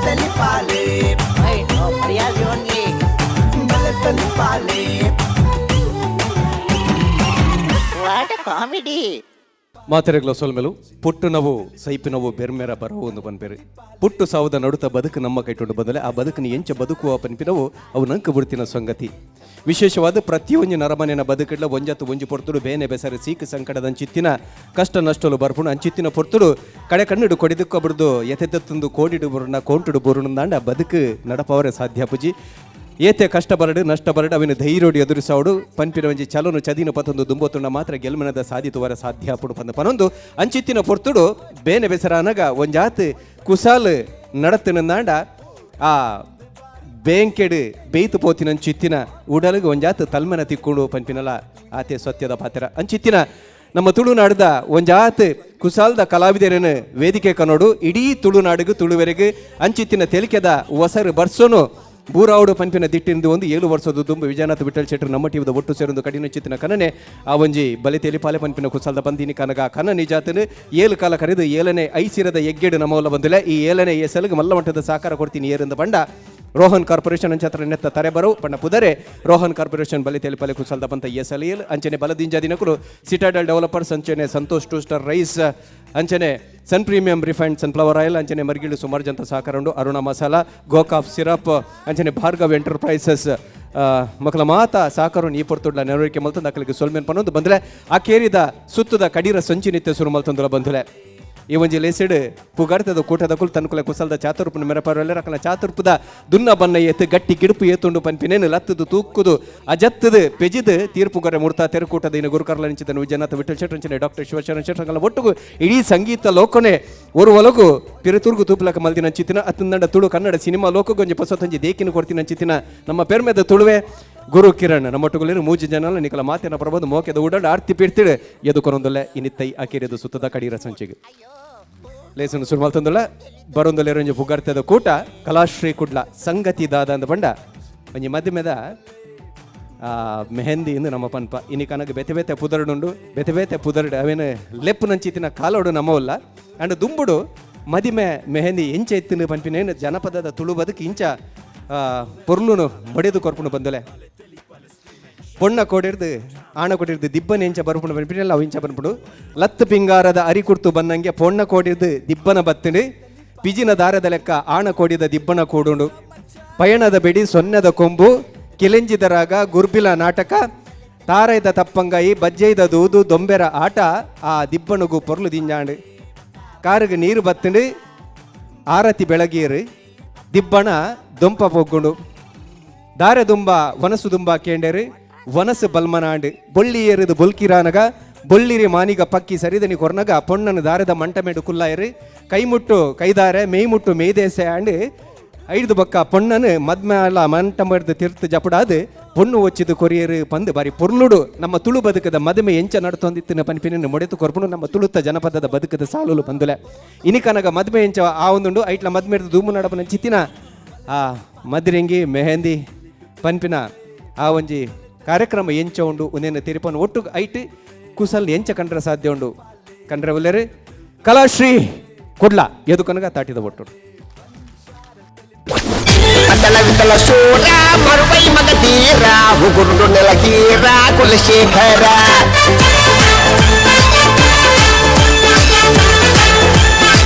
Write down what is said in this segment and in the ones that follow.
ತೆಲಿಪಾಲೆ. Only. ಬಲೆ ತೆಲಿಪಾಲೆ. What comedy. ಮಾತೆರೆಗ್ಲ ಸೊಲ್ಮೆಲು ಪುಟ್ಟು ನಾವು ಸೈಪಿನವು ಬೆರ್ಮೆರ ಬರವು ಒಂದು ಪನ್ಪೇರು. ಪುಟ್ಟು ಸಾವುದ ನಡುತ ಬದುಕು ನಮ್ಮ ಕೈಟುಂಡು ಬಂದಲೆ ಆ ಬದುಕನ್ನು ಎಂಚ ಬದುಕುವ ಪನ್ಪಿನವು ಅವು ನಂಕು ಬಿಡ್ತಿನ ಸಂಗತಿ. ವಿಶೇಷವಾದ ಪ್ರತಿಯೊಂಜಿ ನರಮನೆಯ ಬದುಕಿಡ್ಲ ಒಂಜತ್ತು ಒಂಜಿ ಪೊರ್ತುಡು ಬೇನೆ ಬೆಸರು ಸೀಕು ಸಂಕಟದ ಅಂಚಿತ್ತಿನ ಕಷ್ಟ ನಷ್ಟಲು ಬರ್ಪುಣು. ಅಂಚಿತ್ತಿನ ಪೊರ್ತುಡು ಕಡೆ ಕಣ್ಣುಡು ಕೊಡಿದುಕ್ಕ ಬಿಡ್ದು ಎತೆತ್ತಂದು ಕೋಡಿಡು ಬರುಣ ಕೋಂಟುಡು ಬರುಣಂದಾಂಡ ಬದುಕು ನಡಪವರೆ ಸಾಧ್ಯ ಪುಜಿ. ಏತೆ ಕಷ್ಟ ಬರಡು ನಷ್ಟ ಬರಡು ಅವಿನ ಧೈರ್ಯೋಡಿ ಎದುರಿಸಾವಡು ಪನ್ಪಿನ ಒಂಜಿ ಚಲನು ಚದಿನ ಪತೊಂದು ದುಂಬೊತ್ತುಂಡ ಮಾತ್ರ ಗೆಲ್ಮನದ ಸಾಧಿತುವರ ಸಾಧ್ಯ ಪುಡು ಪಂದ ಪನೊಂದು. ಅಂಚಿತ್ತಿನ ಪೊರ್ತುಡು ಬೇನೆ ಬೆಸರಾನಗ ಒಂಜಾತ್ ಕುಸಾಲ್ ನಡತಿನಂದಾಂಡ ಆ ಬೇಂಕೆಡು ಬೇಯ್ತು ಪೋತಿನ ಅಂಚಿತ್ತಿನ ಉಡಲಿಗೆ ಒಂಜಾತ್ ತಲ್ಮನ ತಿಕ್ಕೊಂಡು ಪನ್ಪಿನಲ ಆತೆ ಸತ್ಯದ ಪಾತ್ರ. ಅಂಚಿತ್ತಿನ ನಮ್ಮ ತುಳುನಾಡದ ಒಂಜಾತ್ ಕುಸಾಲ್ದ ಕಲಾವಿದರನ್ನು ವೇದಿಕೆ ಕನ್ನೋಡು ಇಡೀ ತುಳುನಾಡಿಗೆ ತುಳುವೆರೆಗೆ ಅಂಚಿತ್ತಿನ ತೆಲಿಕೆದ ಒಸರು ಬರ್ಸೋನು ಬೂರಾವುಡು ಪನ್ಪಿನ ದಿಟ್ಟಿಂದು ಒಂದು 7 ವರ್ಷದ ದುಂಬು ವಿಜಯನಾಥ ವಿಠಲ್ ಶೆಟ್ಟರು ನಮ್ಮ ಟಿವಿದ ಒಟ್ಟು ಸೇರೊಂದು ಕಡಿನ ಚಿತ್ತಿನ ಕನನೆ ಆ ಒಂಜಿ ಬಲೆ ತೆಲಿಪಾಲೆ ಪನ್ಪಿನ ಕುಸಾಲ್ದ ಬಂದಿನಿ ಕನಗ ಕನ ನಿಜಾತನು 7 ಕಾಲ ಕರೆದು 7ನೇ ಐಸಿರದ ಎಗ್ಗೆಡು ನಮ್ಮವಲ್ಲ ಬಂದಿಲ್ಲ. ಈ 7ನೇ ಎಸೆಲ್ಗೆ ಮಲ್ಲ ಮಟ್ಟದ ಸಾಕಾರ ಕೊಡ್ತೀನಿ ಏರಿಂದ ಬಂಡ ರೋಹನ್ ಕಾರ್ಪೊರೇಷನ್ ಅಂಚತ್ರ ನೆತ್ತ ತರೆ ಬರು ಪಣ್ಣ ಪುದರೆ ರೋಹನ್ ಕಾರ್ಪೊರೇಷನ್ ಬಲಿ ತೆಲಿಪಲೆ ಕುಸಲ್ದ ಬಂತ ಎಸ್ ಎಲ್ ಎಲ್ ಅಂಚನೆ ಬಲದಿಂಜ ದಿನಕುಲು ಸಿಟಾಡೆಲ್ ಡೆವಲಪರ್ಸ್ ಅಂಚನೆ ಸಂತೋಷ್ ಟೂಸ್ಟರ್ ರೈಸ್ ಅಂಚನೆ Sun premium refined sunflower oil ಅಂಚನೆ ಮರ್ಗಿಳು ಸುಮಾರು ಜಂತ ಸಹಕಾರ ಉಂಡು. ಅರುಣ ಮಸಾಲಾ ಗೋಕಾಫ್ ಸಿರಪ್ ಅಂಚನೆ ಭಾರ್ಗವ್ ಎಂಟರ್ಪ್ರೈಸಸ್ ಮಕ್ಕಳ ಮಾತ ಸಾಕರು ಈ ಪೊರ್ತುಡ್ಲ ನೆರವೇರಿಕೆ ಮಲ್ತಂದು ಅಕ್ಕಲಿಗೆ ಸೊಲ್ಮೆನ್ ಪನ್ನೊಂದು ಬಂದ್ರೆ ಆ ಕೇರಿದ ಸುತ್ತದ ಕಡೀರ ಸಂಚಿ ನಿತ್ಯ ಸುರು ಮಲ್ತಂದುಲ ಬಂಧುಲೆ. ಈ ಒಂಜಿ ಲೇಸಿಡ್ ಪುಗಾರ್ತದ ಕೂಟದ ಕುಲ್ ತನ್ಕುಲ ಕುಸಲ್ದ ಚಾತುರ್ಪುನ ಮೆರಪರಲ್ಲ ರಕಲ ಚಾತುರ್ಪುದ ದುನ್ನ ಬನ್ನ ಏತು ಗಟ್ಟಿ ಗಿಡುಪು ಏತುಂಡು ಪನ್ಪಿನೇನು ಲತ್ತದು ತೂಕುದು ಅಜತ್ತದು ಪೆಜಿದು ತೀರ್ಪುಗರೆ ಮೂರ್ತಾ ತೆರಕೂಟದ ಇನ್ನು ಗುರುಕರ್ಲ ನಿಂಚಿತನು ವಿಜಯನಾಥ ವಿಠಲ್ ಶೆಟ್ಟರ್ ಅಂಚನೆ ಡಾಕ್ಟರ್ ಶಿವಶರಣ ಶೆಟ್ಟರ್ ಒಟ್ಟುಗು ಇಡೀ ಸಂಗೀತ ಲೋಕನೆ ஒரு ಒಲಗು ಪಿರತುರ್ಗು ತೂಪಲಕ ಮಲ್ದಿನ ಚಿತ್ತಿನ ಅತ್ತಂದಂಡ ತುಳು ಕನ್ನಡ ಸಿನಿಮಾ ಲೋಕಗೊಂಜಿ ಪೊಸತೊಂಜಿ ದೇಕಿನ ಕೊಡ್ತಿನ ಚಿತ್ತಿನ ನಮ್ಮ ಪೆರ್ಮೆದ ತುಳುವೆ ಗುರು ಕಿರಣ್ ನಮ್ಮೊಟ್ಟುಗುಲಿರು ಮೂಜಿ ಜನಲ ನಿಕಲ ಮಾತಿನ ಪ್ರಬಂಧ ಮೋಕೆದ ಉಡಾಡ ಆರ್ತಿ ಪಿರ್ತಿಡು ಎದು ಕೊನೊಂದೊಲ್ಲೆ ಇನ್ನಿತ್ತೈ ಅಕಿರಿದು ಸುತ್ತದ ಕಡೀರ ಸಂಚಿಗೆ ಲೇಸನು ಸುರು ಮಲ್ತೊಂದುಲ್ಲ ಬರೊಂದುಲ್ಲೆ ಪುಗಾರ್ತದ ಕೂಟ ಕಲಾಶ್ರೀ ಕುಡ್ಲ ಸಂಗತಿ ದಾದ ಅಂದ ಬಂಡ ಒಂಜಿ ಮಧ್ಯಮೆದ ಮೆಹಂದಿ ಇಂದು ನಮ್ಮ ಪನ್ಪ. ಇನಿ ಕನಗ ಬೆತೆ ಬೆತೆ ಪುದರ್ಡುಂಡು ಬೆತೆ ಬೆತೆ ಪುದರ್ಡು ಅವೇನು ಲೆಪ್ಪು ನಂಚಿತಿನ ಕಾಲೋಡು ನಮ್ಮವಲ್ಲ. ಅಂಡ್ ದುಂಬುಡು ಮದಿಮೆ ಮೆಹಂದಿ ಎಂಚ ಎತ್ತಿನ ಪನ್ಪಿನೇನು ಜನಪದದ ತುಳು ಬದುಕು ಇಂಚ ಪೊರ್ಲುನು ಬಡೆದು ಕೊರ್ಪುನು ಬಂದಲೆ. ಪೊಣ್ಣ ಕೊಡಿರ್ದು ಆಣ ಕೊಡಿರ್ದು ದಿಬ್ಬನ ಎಂಚ ಬರ್ಪುಂಡು ಪನ್ಪಿನೆಲ್ಲ ಅವು ಇಂಚ ಬರ್ಪುಂಡು. ಲತ್ತು ಪಿಂಗಾರದ ಅರಿ ಕುರ್ತು ಬಂದಂಗೆ ಪೊಣ್ಣ ಕೋಡಿರ್ದು ದಿಬ್ಬನ ಬತ್ತಿಂಡು ಪಿಜಿನ ದಾರದ ಲೆಕ್ಕ ಆಣ ಕೋಡಿದ ದಿಬ್ಬನ ಕೂಡುಂಡು. ಪಯಣದ ಬೆಡಿ ಸೊನ್ನೆದ ಕೊಂಬು ಕಿಲೆಂಜಿದ ರಾಗ ಗುರ್ಬಿಲ ನಾಟಕ ತಾರೈದ ತಪ್ಪಂಗಾಯಿ ಬಜ್ಜೈದ ದೂದು ದೊಂಬೆರ ಆಟ ಆ ದಿಬ್ಬಣಗು ಪೊರ್ಲು ದಿಂಜಾಂಡು. ಕಾರುಗೆ ನೀರು ಬತ್ತಿಂಡು ಆರತಿ ಬೆಳಗೀರು ದಿಬ್ಬಣ ದೊಂಪ ಪೊಗ್ಗುಂಡು. ದಾರೆ ದುಂಬ ವನಸು ದುಂಬ ಕೇಂಡೇರು ವನಸು ಬಲ್ಮನಾಂಡು ಬೊಳ್ಳಿ ಏರಿದು ಬೊಲ್ಕಿರಾನಗ ಬೊಳ್ಳಿರಿ ಮಾನಿಗ ಪಕ್ಕಿ ಸರಿದನಿ ಕೊರ್ನಗ ಪೊಣ್ಣನು ದಾರದ ಮಂಟಮೇಡು ಕುಲ್ಲಾಯರು ಕೈಮುಟ್ಟು ಕೈದಾರೆ ಮೇಯ್ಮುಟ್ಟು ಮೇಯ್ದೇಸೆ ಆಂಡು ಐದು ಬಕ್ಕ ಪೊಣ್ಣನು ಮದ್ಮೇಲ ಮಂಟಮರ್ದು ತಿರ್ತು ಜಪಡಾದು ಪೊಣ್ಣು ಒಚ್ಚಿದು ಕೊರಿಯರು ಪಂದು ಬಾರಿ ಪೊರ್ಲುಡು ನಮ್ಮ ತುಳು ಬದುಕದ ಮದುಮೆ ಎಂಚ ನಡ್ತೊಂದಿತ್ತಿನ ಪನ್ಪಿನ ಮೊಡೆತು ಕೊರ್ಪುನು ನಮ್ಮ ತುಳುತ್ತ ಜನಪದದ ಬದುಕದ ಸಾಲುಲು ಬಂದುಲೆ. ಇನಿಕನಗ ಮದ್ಮೆ ಎಂಚ ಆ ಒಂದುಂಡು ಐಟ್ಲ ಮದ್ಮೆರ್ದು ಧೂಮು ನಡಪನ ಚಿತ್ತಿನ ಆ ಮದ್ರಿಂಗಿ ಮೆಹಂದಿ ಪನ್ಪಿನ ಆ ಒಂಜಿ ಕಾರ್ಯಕ್ರಮ ಎಂಚ ಉಂಡು ಉಂದೇನ ತಿರುಪನ್ ಒಟ್ಟು ಐಟ್ ಕುಸಲ್ ಎಂಚ ಕಂಡ್ರೆ ಸಾಧ್ಯ ಉಂಡು ಕಂಡ್ರೆ ಒಲ್ಲೆರು ಕಲಾಶ್ರೀ ಕೊಡ್ಲ ಎದು ಕನಗ ತಾಟಿದ ಒಟ್ಟು. అతల వితల శూర మరువై మగ తీర ఉగురుడు నెలకీర కులశేఖర.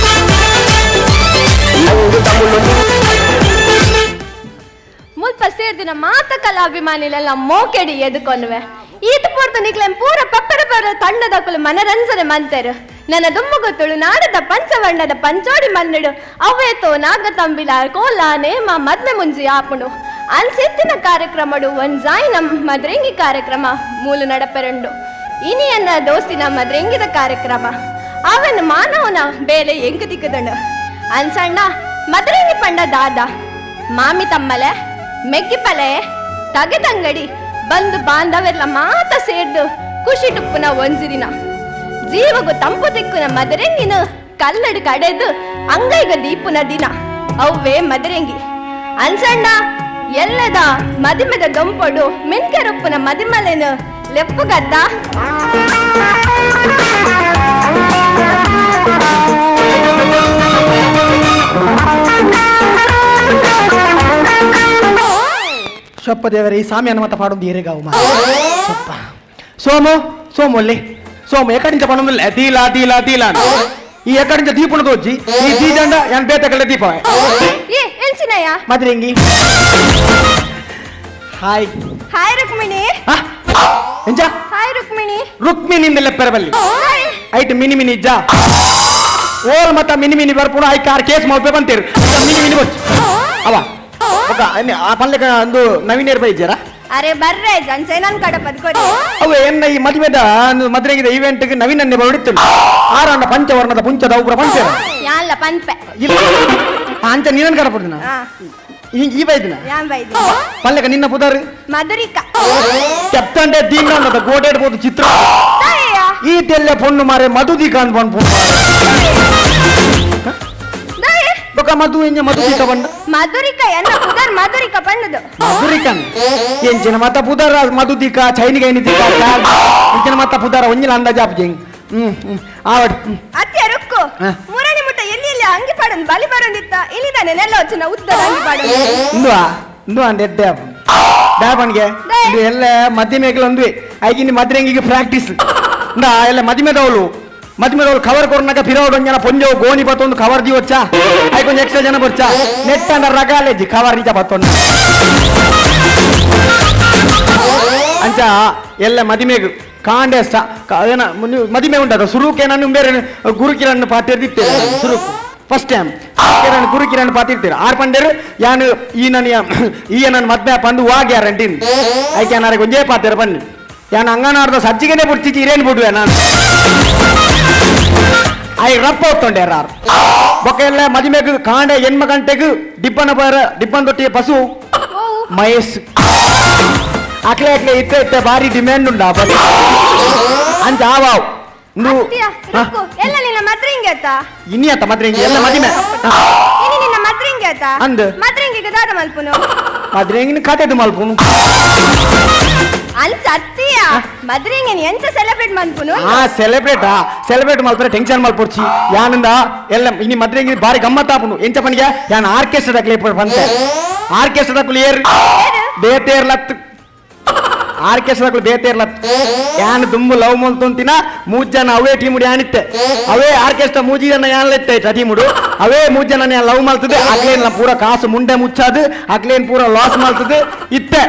ಮುಲ್ಪ ಸೇರ್ದಿನ ಮಾತ ಕಲಾಭಿಮಾನಿಲೆಲ್ಲ ಮೋಕೆಡಿ ಎದುಕೊನ್ವೆ ಈತ ಪೋರ್ತ ನಿಕ್ಲೆನ್ ಪೂರ ಪಪ್ಪರ ಪರ ತಂಡದಕುಲು ಮನರಂಜನೆ ಮಂತೆರು. ನನ್ನ ದುಮ್ಮುಗು ನಾಡದ ಪಂಚವರ್ಣದ ಪಂಚೋಡಿ ಮನ್ನೆಡು ಅವ್ವೇತೋ ನಾಗತಂಬಿಲ ಕೋಲ ನೇಮ ಮದ್ಮೆ ಮುಂಜಿ ಆಪುಂಡು. ಅನ್ಸೆತ್ತಿನ ಕಾರ್ಯಕ್ರಮಡು ಒಂಜಾಯಿನ ಮದ್ರೆಂಗಿ ಕಾರ್ಯಕ್ರಮ ಮೂಲು ನಡಪೆರಂಡು. ಇನಿಯನ್ನ ದೋಸ್ತಿನ ಮದ್ರೆಂಗಿದ ಕಾರ್ಯಕ್ರಮ ಅವನ ಮಾನವನ ಬೇಲೆ ಎಂಕು ದಿಕ್ಕದಣ್ಣ ಅನ್ಸಣ್ಣ ಮದ್ರೆಂಗಿ ಪಂಡ ದಾದ ಮಾಮಿ ತಮ್ಮಲೆ ಮೆಗ್ಗಿ ಪಲೆ ತಗೆದಂಗಡಿ ಬಂದು ಬಾಂಧವೆಲ್ಲ ಮಾತ ಸೇರ್ದು ಖುಷಿ ಟುಪ್ಪುನ ಒಂಜಿ ದಿನ ಜೀವಗು ತಂಪು ತಿಕ್ಕುನ ಮದರೆಂಗಿನ ಕಲ್ಲಡು ಕಡೆದು ಅಂಗೈಗ ದೀಪುನ ದಿನ ಅವ್ವೇ ಮದರೆಂಗಿ. ಅನ್ಸಣ್ಣ ಎಲ್ಲದ ಮದಿಮೆದ ದೊಂಪೊಡು ಮಿನ್ಕೆರೊಪ್ಪುನ ಮದಿಮಲೆನು ಲೆಪ್ಪುಗದ್ದ. ಸೊಪ್ಪ ದೇವರೇ ಈ ಸಾಮಿಯನ್ನು ಮತ್ತ ಪಾಡೊಂದು ಏರೆಗಾವು ಮಾ ಸೊಪ್ಪ ಸೋಮು ಸೋಮು ಒಲ್ಲೆ ಸೋಮು ಎಕಡಿಂಚ ಪಣೊಂದಿಲ್ಲ ದೀಲಾ ದೀಲಾ ದೀಲಾ ಅಂತ. ಈ ಎಕಡಿಂಚ ದೀಪುಣ ತೋಜಿ ಈ ದೀಜಂಡ ಯಾನ್ ಬೇತಕಲ್ಲ ದೀಪ ಏ ಎಲ್ಸಿನಯ್ಯ ಮದ್ರಿಂಗಿ ಹಾಯ್ ಹಾಯ್ ರುಕ್ಮಿಣಿ ಆ, ಎಂಚ ಹಾಯ್ ರುಕ್ಮಿಣಿ ರುಕ್ಮಿಣಿಂದ ಲೆಪ್ಪೆರಬಲ್ಲಿ hi. ಐಟ್ mini mini ಜಾ ಓಲ್ ಮತ್ತ ಮಿನಿ ಮಿನಿ ಬರ್ಪುಣ I car case ಮಲ್ಪೆ ಬಂತೀರು mini mini ಬಚ್ಚು ಅವ ಒಕ್ಕ ಆ ಪಲ್ಲೆಕ ಒಂದು ನವೀನೇರ್ ಬೈಜ್ಯಾರ ಅರೆ ಬರ್ರೆ ಜನ್ಸೇನನ್ ಕಡ ಪದ್ಕೊರಿ ಅವು ಎನ್ನ ಈ ಮದುವೆದ ಮದುವೆಗಿದೆ ಇವೆಂಟ್ ನವೀನನ್ನೇ ಬರುಡಿತ್ತು ಆರಾಂಡ ಪಂಚವರ್ಣದ ಪುಂಚದ ಉಗ್ರ ಪಂಚ ಯಾನ್ಲ ಪನ್ಪೆ ಇಲ್ಲ ಅಂಚ ನೀನನ್ ಕಡಪಡ್ದಿನ ಆ ಈ ಬೈದಿನ ಯಾನ್ ಬೈದಿ ಪಲ್ಲೆಕ ನಿನ್ನ ಪುದಾರು ಮಧುರಿಕ ಕೆಪ್ತಂಡೆ ದೀಮ್ರಾಂಡದ ಗೋಟೆಡ್ಬೋದು ಚಿತ್ರ ತಾಯಿಯ ಈ ತೆಲ್ಲೆ ಪೊಣ್ಣು ಮಾರೆ ಮಧುದಿ ಕಾನ್ ಪೊಣ್ಣು ದಾಯೆ ಬೊಕ ಮಧು ಎಂಜ ಮಧುದಿಕ ಬಂಡ ಮಧುರಿಕ ಎನ್ನ ಪುದರ್ ಮಧುರಿಕ ಪಣ್ಣದು ಮಧುರಿಕನ್ ಎಂಚಿನ ಮತ್ತ ಪುದಾರ ಮಧುದಿಕ ಚೈನಿಗೆ ಏನಿದಿಕ ಎಂಚಿನ ಮತ್ತ ಪುದಾರ ಒಂಜಿನ ಅಂದಾಜು ಆಪುಜಿ ಹ್ಮ್ ಹ್ಮ್ ಆವಡ್ ಅತ್ಯ ರುಕ್ಕು ಹಾ. ಮುರಣಿ ಮುಟ್ಟ ಎಲ್ಲಿ ಎಲ್ಲಿ ಅಂಗಿ ಪಾಡೊಂದು ಬಲಿ ಬರೋಂದಿತ್ತ ಇಲ್ಲಿದ್ದಾನೆ ನೆಲ್ಲ వచ్చిನ ಉದ್ದದ ಅಂಗಿ ಪಾಡೊಂದು ಇಂದುವಾ ಇಂದು ಅಂದ ಎಡ್ಡೆ ಆಪು ದಾಪಣಿಗೆ they. ಇದು ಎಲ್ಲ ಮಧ್ಯಮೇಕಲು ಅಂದ್ವಿ ಐಗಿನ ಮದ್ರಂಗಿಗೆ ಪ್ರಾಕ್ಟೀಸ್ ಇಂದ ಎಲ್ಲ ಮದಿಮೆದವಳು ಮದಿಮೆದವಳು ಕವರ್ ಕೊರ್ನಾಕ ಫಿರೋಡ್ ಒಂಜನ ಪೊಂಜೋ ಗೋಣಿ ಬತ್ತೊಂದು ಕವರ್ the ವಚ್ಚ I ಕೊಂಚ ಎಕ್ಸ್ಟ್ರಾ ಜನ ಬಚ್ಚ ನೆಟ್ ಅಂಡ ರಗಾಲೇಜಿ ಕವರ್ ನಿಜ ಬತ್ತೊಂದು ಅಂಚ ಎಲ್ಲ ಮದಿಮೆಗು ಕಾಂಡೆ ಏನ ಮದಿಮೆ ಉಂಟದ ಸುರುಕೆ ನಾನು ಬೇರೆ ಗುರುಕಿರಣ್ ಪಾತಿರ್ದಿತ್ತೇವೆ ಸುರುಕು ಫಸ್ಟ್ ಟೈಮ್ ಕಿರಣ್ ಗುರುಕಿರಣ್ ಪಾತಿರ್ತೀರ ಆರ್ ಪಂಡೇರು ಯಾನು ಈ ನನ್ನ ಈ ನನ್ನ ಮದ್ವೆ ಪಂದು ವಾ ಗ್ಯಾರಂಟಿ ಐಕೆ ನಾರಗೆ ಒಂಜೇ ಪಾತಿರ ಬನ್ನಿ ಯಾನು ಅಂಗನಾರ್ದ ಸಜ್ಜಿಗೆನೆ ಬಿಡ್ತಿದ್ದಿ ಇರೇನು ಬಿಡುವೆ ನಾನು I ರಪ್ಪ ಹೊತ್ತೊಂಡೆ ಯಾರು ಬೊಕ್ಕ ಎಲ್ಲ ಮದಿಮೆಗು ಕಾಂಡೆ ಎನ್ಮ ಗಂಟೆಗು ಡಿಬ್ಬನ ಬಾರ ಡಿಬ್ಬನ್ ದೊಟ್ಟಿಗೆ ಬಸು ಓ ಮಹೇಶ್ ಅಕ್ಲೆ ಅಕ್ಲೆ ಇತ್ತೆ ಇತ್ತೆ ಭಾರಿ ಡಿಮ್ಯಾಂಡ್ ಉಂಟಾ ಬಸ್ ಅಂಚ ಆವಾವ್ ನು ಅತ್ಯ ರುಕ್ಕು ಎಲ್ಲ ನಿನ್ನ ಮದ್ರಿಂಗಿ ಅತ್ತ ಇನ್ನಿಯತ್ತ ಮದ್ರಿಂಗಿ ಎಲ್ಲ ಮದಿಮೆ ಇನಿ ನಿನ್ನ ಮದ್ರಿಂಗಿ ಅತ್ತ ಅಂದ್. ಮದ್ರಿಂಗಿಗೆ ದಾದ ಮಲ್ಪುನು ಮದ್ರಿಂಗಿನ ಕತೆದು ಮಲ್ಪುನು ಅಂಚ ಅತ್ತಿಯ ಮದ್ರಿಂಗಿನ ಎಂಚ ಸೆಲೆಬ್ರೇಟ್ ಮನ್ಪುನು ಆ ಸೆಲೆಬ್ರೇಟ್ ಆ ಸೆಲೆಬ್ರೇಟ್ ಮಲ್ಪರೆ ಟೆನ್ಷನ್ ಮಲ್ಪೊಡ್ಚಿ ಯಾನಂದ ಎಲ್ಲ ಇನಿ ಮದ್ರಿಂಗಿ ಭಾರಿ ಗಮ್ಮತ್ತಾಪುನು ಎಂಚ ಪನಿಗೆ ಯಾನ್ ಆರ್ಕೆಸ್ಟ್ರಾ ದಕ್ಲೆ ಬಂತೆ ಆರ್ಕೆಸ್ಟ್ರಾ ದಕ್ಲು ಏರ್ ಏರು? ಬೇತೇರ್ಲತ್ ಆರ್ಕೆಸ್ಟ್ರಾ ದಕ್ಲು ಬೇತೇರ್ಲತ್ ಯಾನ್ ದುಂಬು ಲವ್ ಮಲ್ತೊಂತಿನ ಮೂಜ್ ಜನ ಅವೇ ಟೀಮುಡು ಯಾನಿತ್ತೆ ಅವೇ ಆರ್ಕೆಸ್ಟ್ರಾ ಮೂಜಿ ಜನ ಯಾನ್ಲೆತ್ತೆ ಟೀಮುಡು ಅವೇ ಮೂಜ್ ಜನ ಯಾನ್ ಲವ್ ಮಲ್ತದೆ ಅಕ್ಲೇನ್ ಪೂರ ಕಾಸು ಮುಂಡೆ ಮುಚ್ಚಾದು ಅಕ್ಲೇನ್ ಪೂರ ಲಾಸ್ ಮಲ್ತದೆ ಇತ್ತೆ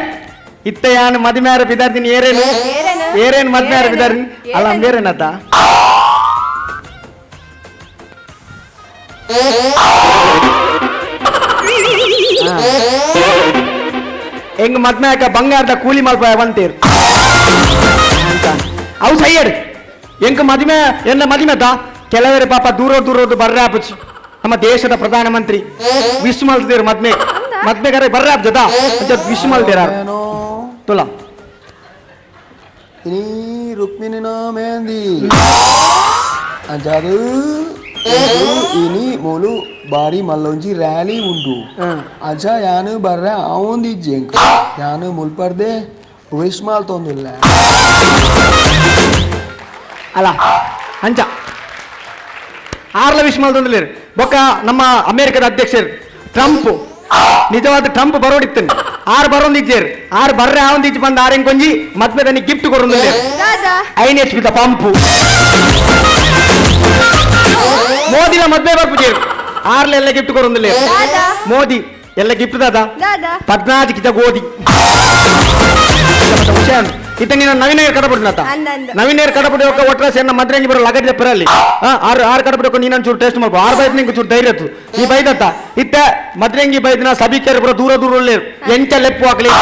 ಇತ್ತೆ ಯಾನ್ ಮದಿಮ್ಯಾರ ಬಿದಾರ್ದಿನಿ ಏರೇನು ಏರೇನು? ಏರೇನು ಮದ್ಮ್ಯಾರ ಏರೇನು? ಬಿದಾರ್ದಿನಿ ಅಲ್ಲ ಏರೇನು? ಬೇರೇನತ್ತ ಹೆಂಗ್ ಮದ್ಮ್ಯಾಕ ಬಂಗಾರದ ಕೂಲಿ ಮಲ್ಪ ಬಂತೀರ್ ಅಂತ ಅವು ಸೈಯಡ್ ಎಂಕ ಮದಿಮೆ ಎಲ್ಲ ಮದಿಮೆದ ಕೆಲವರು ಪಾಪ ದೂರ ದೂರದ್ದು ಬರ್ರೆ ಆಪುಚಿ ನಮ್ಮ ದೇಶದ ಪ್ರಧಾನಮಂತ್ರಿ ವಿಶ್ ಮಲ್ತಿರು ಮದ್ಮೆ ಮದ್ಮೆಗಾರ ಬರ್ರೆ ಆಪ್ಜದ ವಿಶ್ ಮಲ್ದಿರ ತುಲಾ ಇನಿ ರುಕ್ಮಿಣಿನ ಮೆಹಂದಿ ಅಂಚಾದು ಇನಿ ಮೂಲು ಬಾರಿ ಮಲ್ಲೊಂಜಿ ರ್ಯಾಲಿ ಉಂಡು ಅಂಚ ಯಾನು ಬರ್ರೆ ಆವೊಂದಿಜ್ಜಿ ಎಂಕ್ ಯಾನು ಮುಲ್ಪರ್ದೆ ವಿಶ್ ಮಲ್ತೊಂದುಲ್ಲ ಅಲ್ಲ ಅಂಚ ಆರ್ಲ ವಿಶ್ ಮಲ್ತೊಂದಿಲ್ಲ ಬೊಕ್ಕ ನಮ್ಮ ಅಮೆರಿಕದ ಅಧ್ಯಕ್ಷರು ಟ್ರಂಪ್ ನಿಜವಾದ ಟ್ರಂಪ್ ಬರೋಡಿತ್ತೇನೆ ಆರ್ ಬರೋಂದಿಜ್ಜೇರ್ ಆರ್ ಬರ್ರೆ ಆವೊಂದಿಜ್ಜಿ ಬಂದ ಆರೆಂ ಕೊಂಜಿ ಮದ್ಮೆದನಿ ಗಿಫ್ಟ್ ಕೊರೊಂದಿಲ್ಲ ದಾದಾ ಐನ್ ಎಚ್ ಪಿದ ಪಂಪು ಮೋದಿನ ಮದ್ವೆ ಬರ್ಪುಜೇರು ಆರ್ಲ ಎಲ್ಲ ಗಿಫ್ಟ್ ಕೊರೊಂದಿಲ್ಲ ದಾದಾ. ಮೋದಿ ಎಲ್ಲ ಗಿಫ್ಟ್ ದಾದಾ ದಾದಾ ಪದ್ನಾಜ್ ಕಿತ ಗೋಧಿ ಇತ್ತ ನೀನು ನವೀನ ಕಡಪಡಿನತ ಅಂದಂದು. ನವೀನ ಕಡಪಡಿ ಒಕ್ಕ ಒಟ್ರಾಸಿ ಎನ್ನ ಮದ್ರಂಗಿ ಬರೋ ಲಗಡಿ ಪೆರಲ್ಲಿ ಆರು ಆರು ಕಡಪಡಿ ಒಕ್ಕ ನೀನು ಚೂರು ಟೇಸ್ಟ್ ಮಾಡ್ಕೊ ಆರು ಬೈದ್ ನಿಂಗೆ ಚೂರು ಧೈರ್ಯ ಇತ್ತು ಈ ಬೈದತ್ತ ಇತ್ತ ಮದ್ರಂಗಿ ಬೈದಿನ ಸಭಿಕರು ಬರೋ ದೂರ ದೂರ ಒಳ್ಳೆ ಎಂಚ ಲೆಪ್ಪು ಹಾಕ್ಲಿ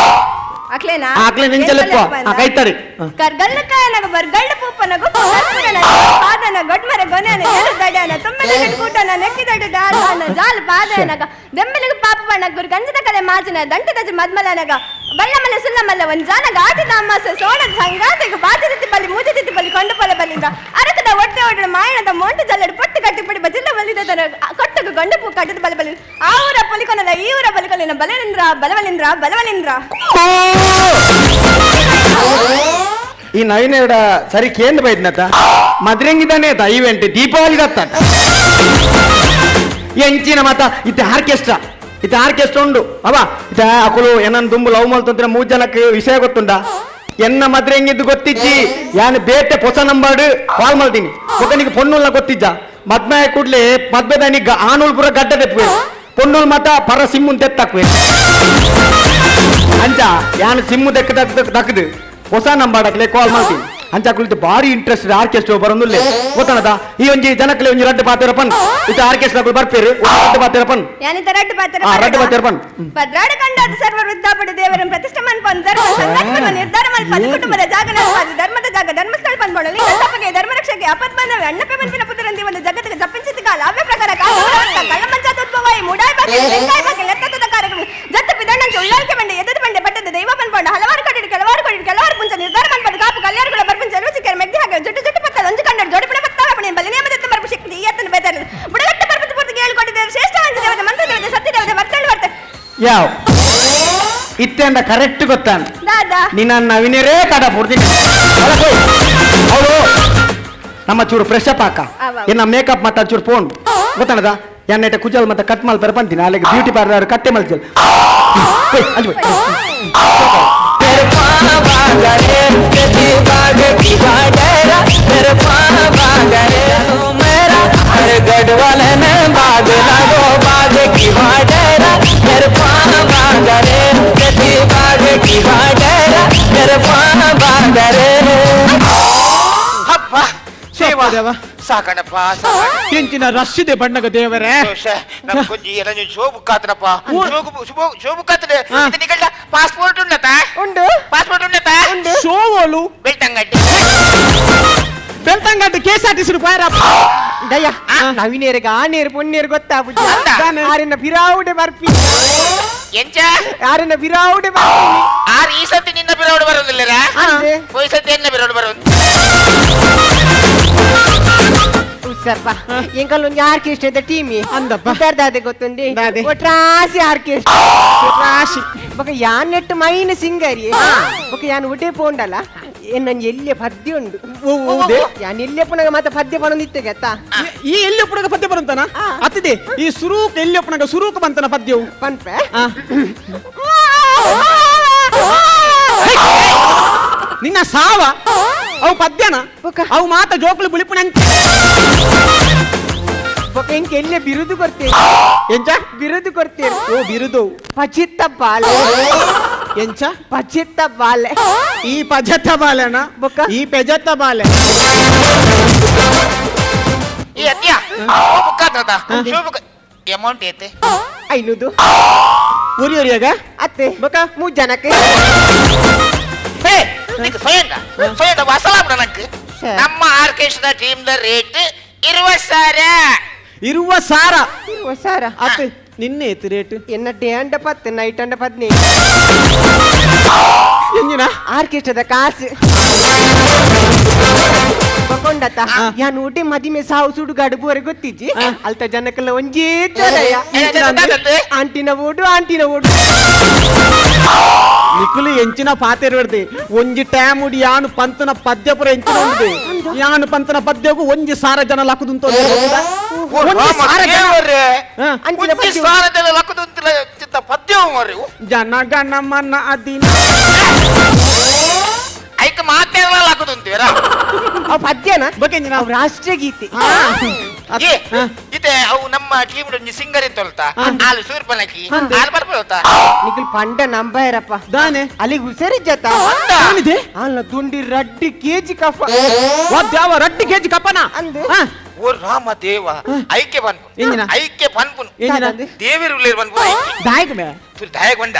ಅಕ್ಲೇನಾ ಆಕ್ಲೆ ನಿಂಚ ಲೆಪ್ಪು ಆ ಕೈತರಿ ಕರ್ಗಲ್ಲ ಕಾಯನಗ ಬರ್ಗಳ್ಳ ಪೂಪನ ಗುಪ್ಪು ಕರ್ಪೂರನ ಪಾದನ ಗೊಡ್ಮರ ಗೊನನ ದಡನ ತುಂಬಲ ಕೂಟನ ನೆಕ್ಕಿದಡು ದಾನ ಜಾಲ ಪಾದನಗ ದೆಂಬಲಿಗ ಪಾಪವನ ಗುರು ಗಂಜದ ಕಲೆ ಮಾಜನ ದಂಟದ ಮದ್ಮಲನಗ ಬಳ್ಳಮಲ್ಲ ಸುಲ್ಲಮಲ್ಲ ಒಂದ್ ಜಾನಗ ಆಟದ ಅಮ್ಮಾಸ ಸೋಣದ ಸಂಗಾತಿಗ ಬಾಜದಿತ್ತಿ ಬಲಿ ಮೂಜದಿತ್ತಿ ಬಲಿ ಕೊಂಡು ಪೊಲ ಬಲಿಂದ ಅರಕದ ಒಟ್ಟೆ ಒಡ್ಡ ಮಾಯಣದ ಮೋಂಟು ಜಲ್ಲಡು ಪೊಟ್ಟು ಕಟ್ಟಿ ಪಡಿ ಬಜಿಲ್ಲ ಬಲಿದ ಕೊಟ್ಟಗ ಗೊಂಡು ಪೂ ಕಟ್ಟದ ಬಲ ಬಲಿ ಆ ಊರ ಪೊಲಿಕೊನಲ್ಲ ಈ ಊರ ಬಲಿಕೊಲಿನ ಬಲನಿಂದ್ರ ಬಲವಲಿಂದ್ರ ಬಲವಲಿಂದ್ರ ಈ ನವೀನ ಸರಿ ಕೇಂದ್ರ ಬೈದ್ನತ ಮದ್ರಂಗಿದಾನೆ ಆತ ಈವೆಂಟ್ ದೀಪಾವಳಿ ದತ್ತ ಎಂಚಿನ ಮಾತ ಇತ್ತೆ ಆರ್ಕೆಸ್ಟ್ರಾ ಇತ್ತೆ ಆರ್ಕೆಸ್ಟ್ರಾ ಉಂಡು ಅವ ಇತ್ತೆ ಅಕುಲು ಏನನ್ ದುಂಬು ಲವ್ ಮಲ್ತಂತ್ರ ಮೂರು ಜನಕ್ಕೆ ವಿಷಯ ಗೊತ್ತುಂಡ ಎನ್ನ ಮದ್ರೆ ಹೆಂಗಿದ್ದು ಗೊತ್ತಿಜ್ಜಿ ಯಾನ್ ಬೇಟೆ ಹೊಸ ನಂಬರ್ ಕಾಲ್ ಮಲ್ತೀನಿ ಒಕ್ಕನಿಗೆ ಪೊನ್ನುಲ್ನ ಗೊತ್ತಿಜ್ಜ ಮದ್ಮೆ ಕೂಡ್ಲೆ ಮದ್ಮೆದಾನಿ ಆನೂಲ್ ಪೂರ ಗಡ್ಡ ತೆಪ್ಪುವೆ ಪೊನ್ನುಲ್ ಮಾತ ಪರ ಸಿಮ್ಮುನ್ ತೆತ್ತಾಕ್ವೆ ಅಂಚ ಯಾನ್ ಸಿಮ್ಮು ದಕ್ಕ ದಕ್ಕ ದಕ್ಕದು ಹೊಸ ನಂಬರ್ ಅಕ್ಲೆ ಕಾಲ್ ಮಾಡ್ತೀನಿ ಅಂಚ ಕುಳಿತು ಭಾರಿ ಇಂಟ್ರೆಸ್ಟ್ ಆರ್ಕೆಸ್ಟ್ರಾ ಬರೋದಿಲ್ಲ ಗೊತ್ತಾನದ ಈ ಒಂಜಿ ಜನಕ್ಲೆ ಒಂಜಿ ರಡ್ಡು ಪಾತೆರ ಪನ್ ಇದು ಆರ್ಕೆಸ್ಟ್ರಾ ಬರ್ಪೇರು ಒಂಜಿ ರಡ್ಡು ಪಾತೆರ ಪನ್ ಯಾನಿತ ರಡ್ಡು ಪಾತೆರ ಆ, ರಡ್ಡು ಪಾತೆರ ಪನ್. ಪದ್ರಾಡು ಕಂಡಾದ ಸರ್ವ ವೃದ್ಧಾಪಡ ದೇವರನ್ನು ಪ್ರತಿಷ್ಠೆ ಮನ್ಪೊಂದು ಧರ್ಮ ಸಂರಕ್ಷಣೆ ನಿರ್ಧಾರ ಮಲ್ಪದು ಕುಟುಂಬದ ಜಾಗ ನಲ್ಪಾದು ಧರ್ಮದ ಜಾಗ ಧರ್ಮಸ್ಥಳ ಪನ್ಬೋಣ ಲಿಂಗ ಸ್ಥಾಪಕೆ ಧರ್ಮ ರಕ್ಷಕೆ ಅಪದ್ಬಂಧವೆ ಅಣ್ಣಪ್ಪೆ ಮನ್ಪಿನ ಪುತ್ರರಂದಿ ಒಂದು ಜಗತ್ತಿಗೆ ಜಪ್ಪಿಂಚಿತ ಕಾಲ ಅವ್ಯ ಪ್ರಕಾರ ಕಳ್ಳಮಂಚಾತೋದ್ಭವಾಯಿ ಮುಡಾಯ್ ಬಾಕಿ ಲಿಂಗಾಯ್ ಬಾಕಿ ಲೆತ್ತದ ಕಾರ್ಯಕ್ರಮ ಜತ್ತ ಪಿದಣ್ಣಂಚೆ ಉಳ್ಳಾಲ್ಕೆ ಬಂಡೆ ಎದದ ಬಂಡೆ ಪಟ್ಟದ ದೈವ ಪನ್ಪೊಂಡ ಹಲವಾರು ಕಡೆ ಕೆಲವಾರು ಕಡೆ ಕೆಲವಾರು ಪುಂಚ ನಿರ್ಧಾರ ಮನ್ಪದು ಕಾಪು ಕಲ್ಯಾಣಗಳ ಬರ್ಪುಂಚ ಸರ್ವ ಸಿಕ್ಕರೆ ಮೆಗ್ದಿ ಹಾಗೆ ಜುಟ್ಟು ಜುಟ್ಟು ಪತ್ತಲ ಒಂಜು ಕನ್ನಡ ಜೋಡಿ ಪತ್ತಾಳ ಪಣಿ ಬಲಿ ನಿಯಮದತ್ತ ಬರ್ಪು ಶಕ್ತಿ ಈ ಅತ್ತನ ಬೇತಾರ ಬುಡಗಟ್ಟ ಬರ್ಪು ಪೂರ್ತಿಗೆ ಹೇಳ್ಕೊಂಡಿದ್ದೇವೆ ಶ್ರೇಷ್ಠ ದೇವತೆ ಮಂತ್ರ ದೇವತೆ ಸತ್ಯ ದೇವತೆ ಬರ್ತೇಳು ಬರ್ತೆ ಯಾವ ಇತ್ತೆ ಅಂದ ಕರೆಕ್ಟ್ ಗೊತ್ತಾನ ದಾದಾ ನಿನ್ನ ನವಿನೇರೇ ಕಡ ಪೂರ್ತಿ ಹೌದು ನಮ್ಮ ಚೂರು ಫ್ರೆಶ್ ಅಪ್ ಹಾಕ ಅವ. ಇನ್ನ ಮೇಕಪ್ ಮತ್ತ ಚೂರು ಫೋನ್ ಗೊತ್ತಾನದ ಎನ್ನೈಟ ಕುಜಲ್ ಮತ್ತೆ ಕಟ್ ಮಲ್ಪರ ಬಂತೀನಿ ಅಲ್ಲಿಗೆ ಬ್ಯೂಟಿ ಪಾರ್ಲರ್ ಕಟ್ಟೆ ಮಲ್ಚಲ್ ಅಲ್ಲಿ ಹಬ್ಬ ದೇವ. ಸಾಕಣಪ್ಪ. ಎಂಚಿನ ರಶ್ ಇದೆ ಬಣ್ಣಗ ದೇವರೇ. ನಮ್ಮ ಕೊಂಜಿ ಎಲ್ಲ ಶೋಭುಕ್ಕಾತನಪ್ಪ. ಶೋಭುಕ್ಕಾತನೆ ನಿಗಳ್ಳ ಪಾಸ್ಪೋರ್ಟ್ ಉಂಡತಾ? ಉಂಡು. ಪಾಸ್ಪೋರ್ಟ್ ಉಂಡತಾ? ಶೋವೋಲು Belthangady. Belthangady K S R T C ಪೋಯರಪ್ಪ. ದಯ್ಯ ನವಿನೇರಿಗೆ ಆನೇರು ಪೊನ್ನೇರು ಗೊತ್ತಾಪುಜಿ. ಅಂದ. ಆರಿನ ಬಿರಾವುಡೆ ಬರ್ಪಿ. ಎಂಚ? ಆರಿನ ಬಿರಾವುಡೆ ಬರ್ಪಿ. ಆರ್ ಈ ಸತಿ ನಿನ್ನ ಬಿರೋಡು ಬರೋದಿಲ್ಲರಾ? ಅಂದೆ. ಹೋಯ್ ಸತಿ ಎನ್ನ ಬಿರೋಡು ಬರೋದು? ಉಸ್ಸಪ್ಪ ಎಂಕಲ್ ಒಂಜಿ ಆರ್ಕೆಸ್ಟ್ರಾ ಅಂತ ಟೀಮಿ ಅಂದಪ್ಪ. ದಾದೆ ಗೊತ್ತುಂಡಿ? ದಾದೆ? ಒಟ್ರಾಸಿ ಆರ್ಕೆಸ್ಟ್ರಾ. ರಾಶಿ. ಬೊಕ ಯಾನ್ ನೆಟ್ಟು ಮೈನ್ ಸಿಂಗರಿ ಬೊಕ ಯಾನ್ ಉಡೆ ಪೋಂಡಲ ನನ್ ಎಲ್ಲಿ ಪದ್ಯ ಉಂಡು. ಯಾನ್ ಎಲ್ಲಿ ಪುನಗ ಮಾತ ಪದ್ಯ ಪಣೊಂದಿತ್ತೆ ಗೊತ್ತಾ? ಈ ಎಲ್ಲಿ ಒಪ್ಪುನಗ ಪದ್ಯ ಬರಂತಾನ ಅತ್ತಿದೆ ಈ ಸುರೂಕ್ ಎಲ್ಲಿ ಒಪ್ಪುನಗ ಸುರೂಕ್ ಬಂತನ ಪದ್ಯವು ಪನ್ಪೆ. ನಿನ್ನ ಸಾವ ಅವು ಪದ್ಯನ ಬೊಕ? ಅವು ಮಾತ ಜೋಕುಲು ಬುಳಿಪುನಂತೆ. ಬೊಕ ಇಂಕ ಎಲ್ಲೆ ಬಿರುದು ಕೊಡ್ತೇನೆ. ಎಂಚ? ಬಿರುದು ಕೊಡ್ತೇನೆ. ಓ ಬಿರುದು. ಪಚಿತ್ತ ಬಾಲೆ. ಎಂಚ? ಪಚಿತ್ತ ಬಾಲೆ. ಈ ಪಜತ್ತ ಬಾಲೆನ? ಬೊಕ? ಈ ಪೆಜತ್ತ ಬಾಲೆ. ಈ ಅತ್ಯ ಶೋಭುಕ್ಕಾತದ ಶೋಭುಕ್ಕ ಅಮೌಂಟ್ ಐತೆ. ಐನೂದು. ಉರಿ ಉರಿಯಾಗ? ಅತ್ತೆ. ಬೊಕ? ಮೂರ್ ಜನಕ್ಕೆ. ಹೇ ನಿಂಗೆ ಸ್ವಯಂದ ಸ್ವಯಂದ ವಸಲಾಪುಡ ನಂಗೆ. ಸರಿ. ನಮ್ಮ orchestra team the rate 20,000. 20,000? 20,000. ಅತ್ತೆ ನಿನ್ನೆ ಏತು ರೇಟ್? ಎನ್ನ ಡೇ ಅಂಡ 10 ನೈಟ್ ಅಂಡ 15. ಎಂಜಿನ? ಆರ್ಕೆಸ್ಟ್ರಾದ ಕಾಸು ಬಕೊಂಡತ ಯಾನ್ ಊಟಿ ಮದಿಮೆ ಸಾವು ಸುಡುಗಾಡು ಬೋರೆ ಗೊತ್ತಿಜ್ಜಿ ಅಲ್ತ ಜನಕ್ಕೆಲ್ಲ ಒಂಜೇ ಚೊರಯ. ಆಂಟಿನ ಓಡು ಆಂಟಿನ ಓಡು. ನಿಕುಲು ಎಂಚಿನ ಪಾತೆರ್ ಬಿಡ್ತಿ ಒಂಜಿ ಟ್ಯಾಮ್ ಉಡಿ ಯಾನು ಪಂತನ ಪದ್ಯ ಪುರ ಎಂಚಿನ ಉಂಡು ಯಾನು ಪಂತನ ಪದ್ಯಗೂ ಒಂಜಿ ಸಾರ ಜನ ಲಕ್ಕುದುಂತ ಅಂಚಿನ ಪದ್ಯ ಸಾರ ಜನ ಲಕ್ಕುದುಂತಿಲ್ಲ ಚಿತ್ತ ಪದ್ಯವು ಮರ್ರಿ. ಜನ ಗಣ ಮನ ಅದಿನ ಐಕ್ ಮಾತೆಲ್ಲ ಲಕ್ಕುದುಂತೀರ. ಅವು ಪದ್ಯನ? ಬೊಕೆಂಜಿನ? ಅವು ರಾಷ್ಟ್ರೀಯ ಗೀತೆ. ಏ ಇತ್ತೆ ಅವು ನಮ್ಮ ಟೀಮ್ ಒಂಜಿ ಸಿಂಗರ್ ಇತ್ತೊಲ್ತ ಆಲು ಸೂರ್ಪನಕಿ ಆಲು ಬರ್ಪೊಲ್ತ. ನಿಖಿಲ್ ಪಂಡ ನಂಬಾಯರಪ್ಪ. ದಾನೆ? ಅಲ್ಲಿಗೆ ಹುಷಾರಿಜ್ಜತ. ಏನಿದೆ? ಅಲ್ಲ ದುಂಡಿ ರಡ್ಡಿ ಕೆಜಿ ಕಫ. ದ್ಯಾವ ರಡ್ಡಿ ಕೆಜಿ ಕಪ್ಪನ? ಅಂದೆ. ಓ ರಾಮ ದೇವ ಐಕ್ಯ ಪನ್ಪುನು. ಎಂಜಿನ? ಐಕ್ಯ ಪನ್ಪುನು. ಎಂಜಿನ? ದೇವರು ಉಲ್ಲೇರ್ ಪನ್ಪುನು ಐಕ್ಯ. ದಾಯಕ ಮೇ? ತುರಿ ದಾಯಕ ಬಂಡ.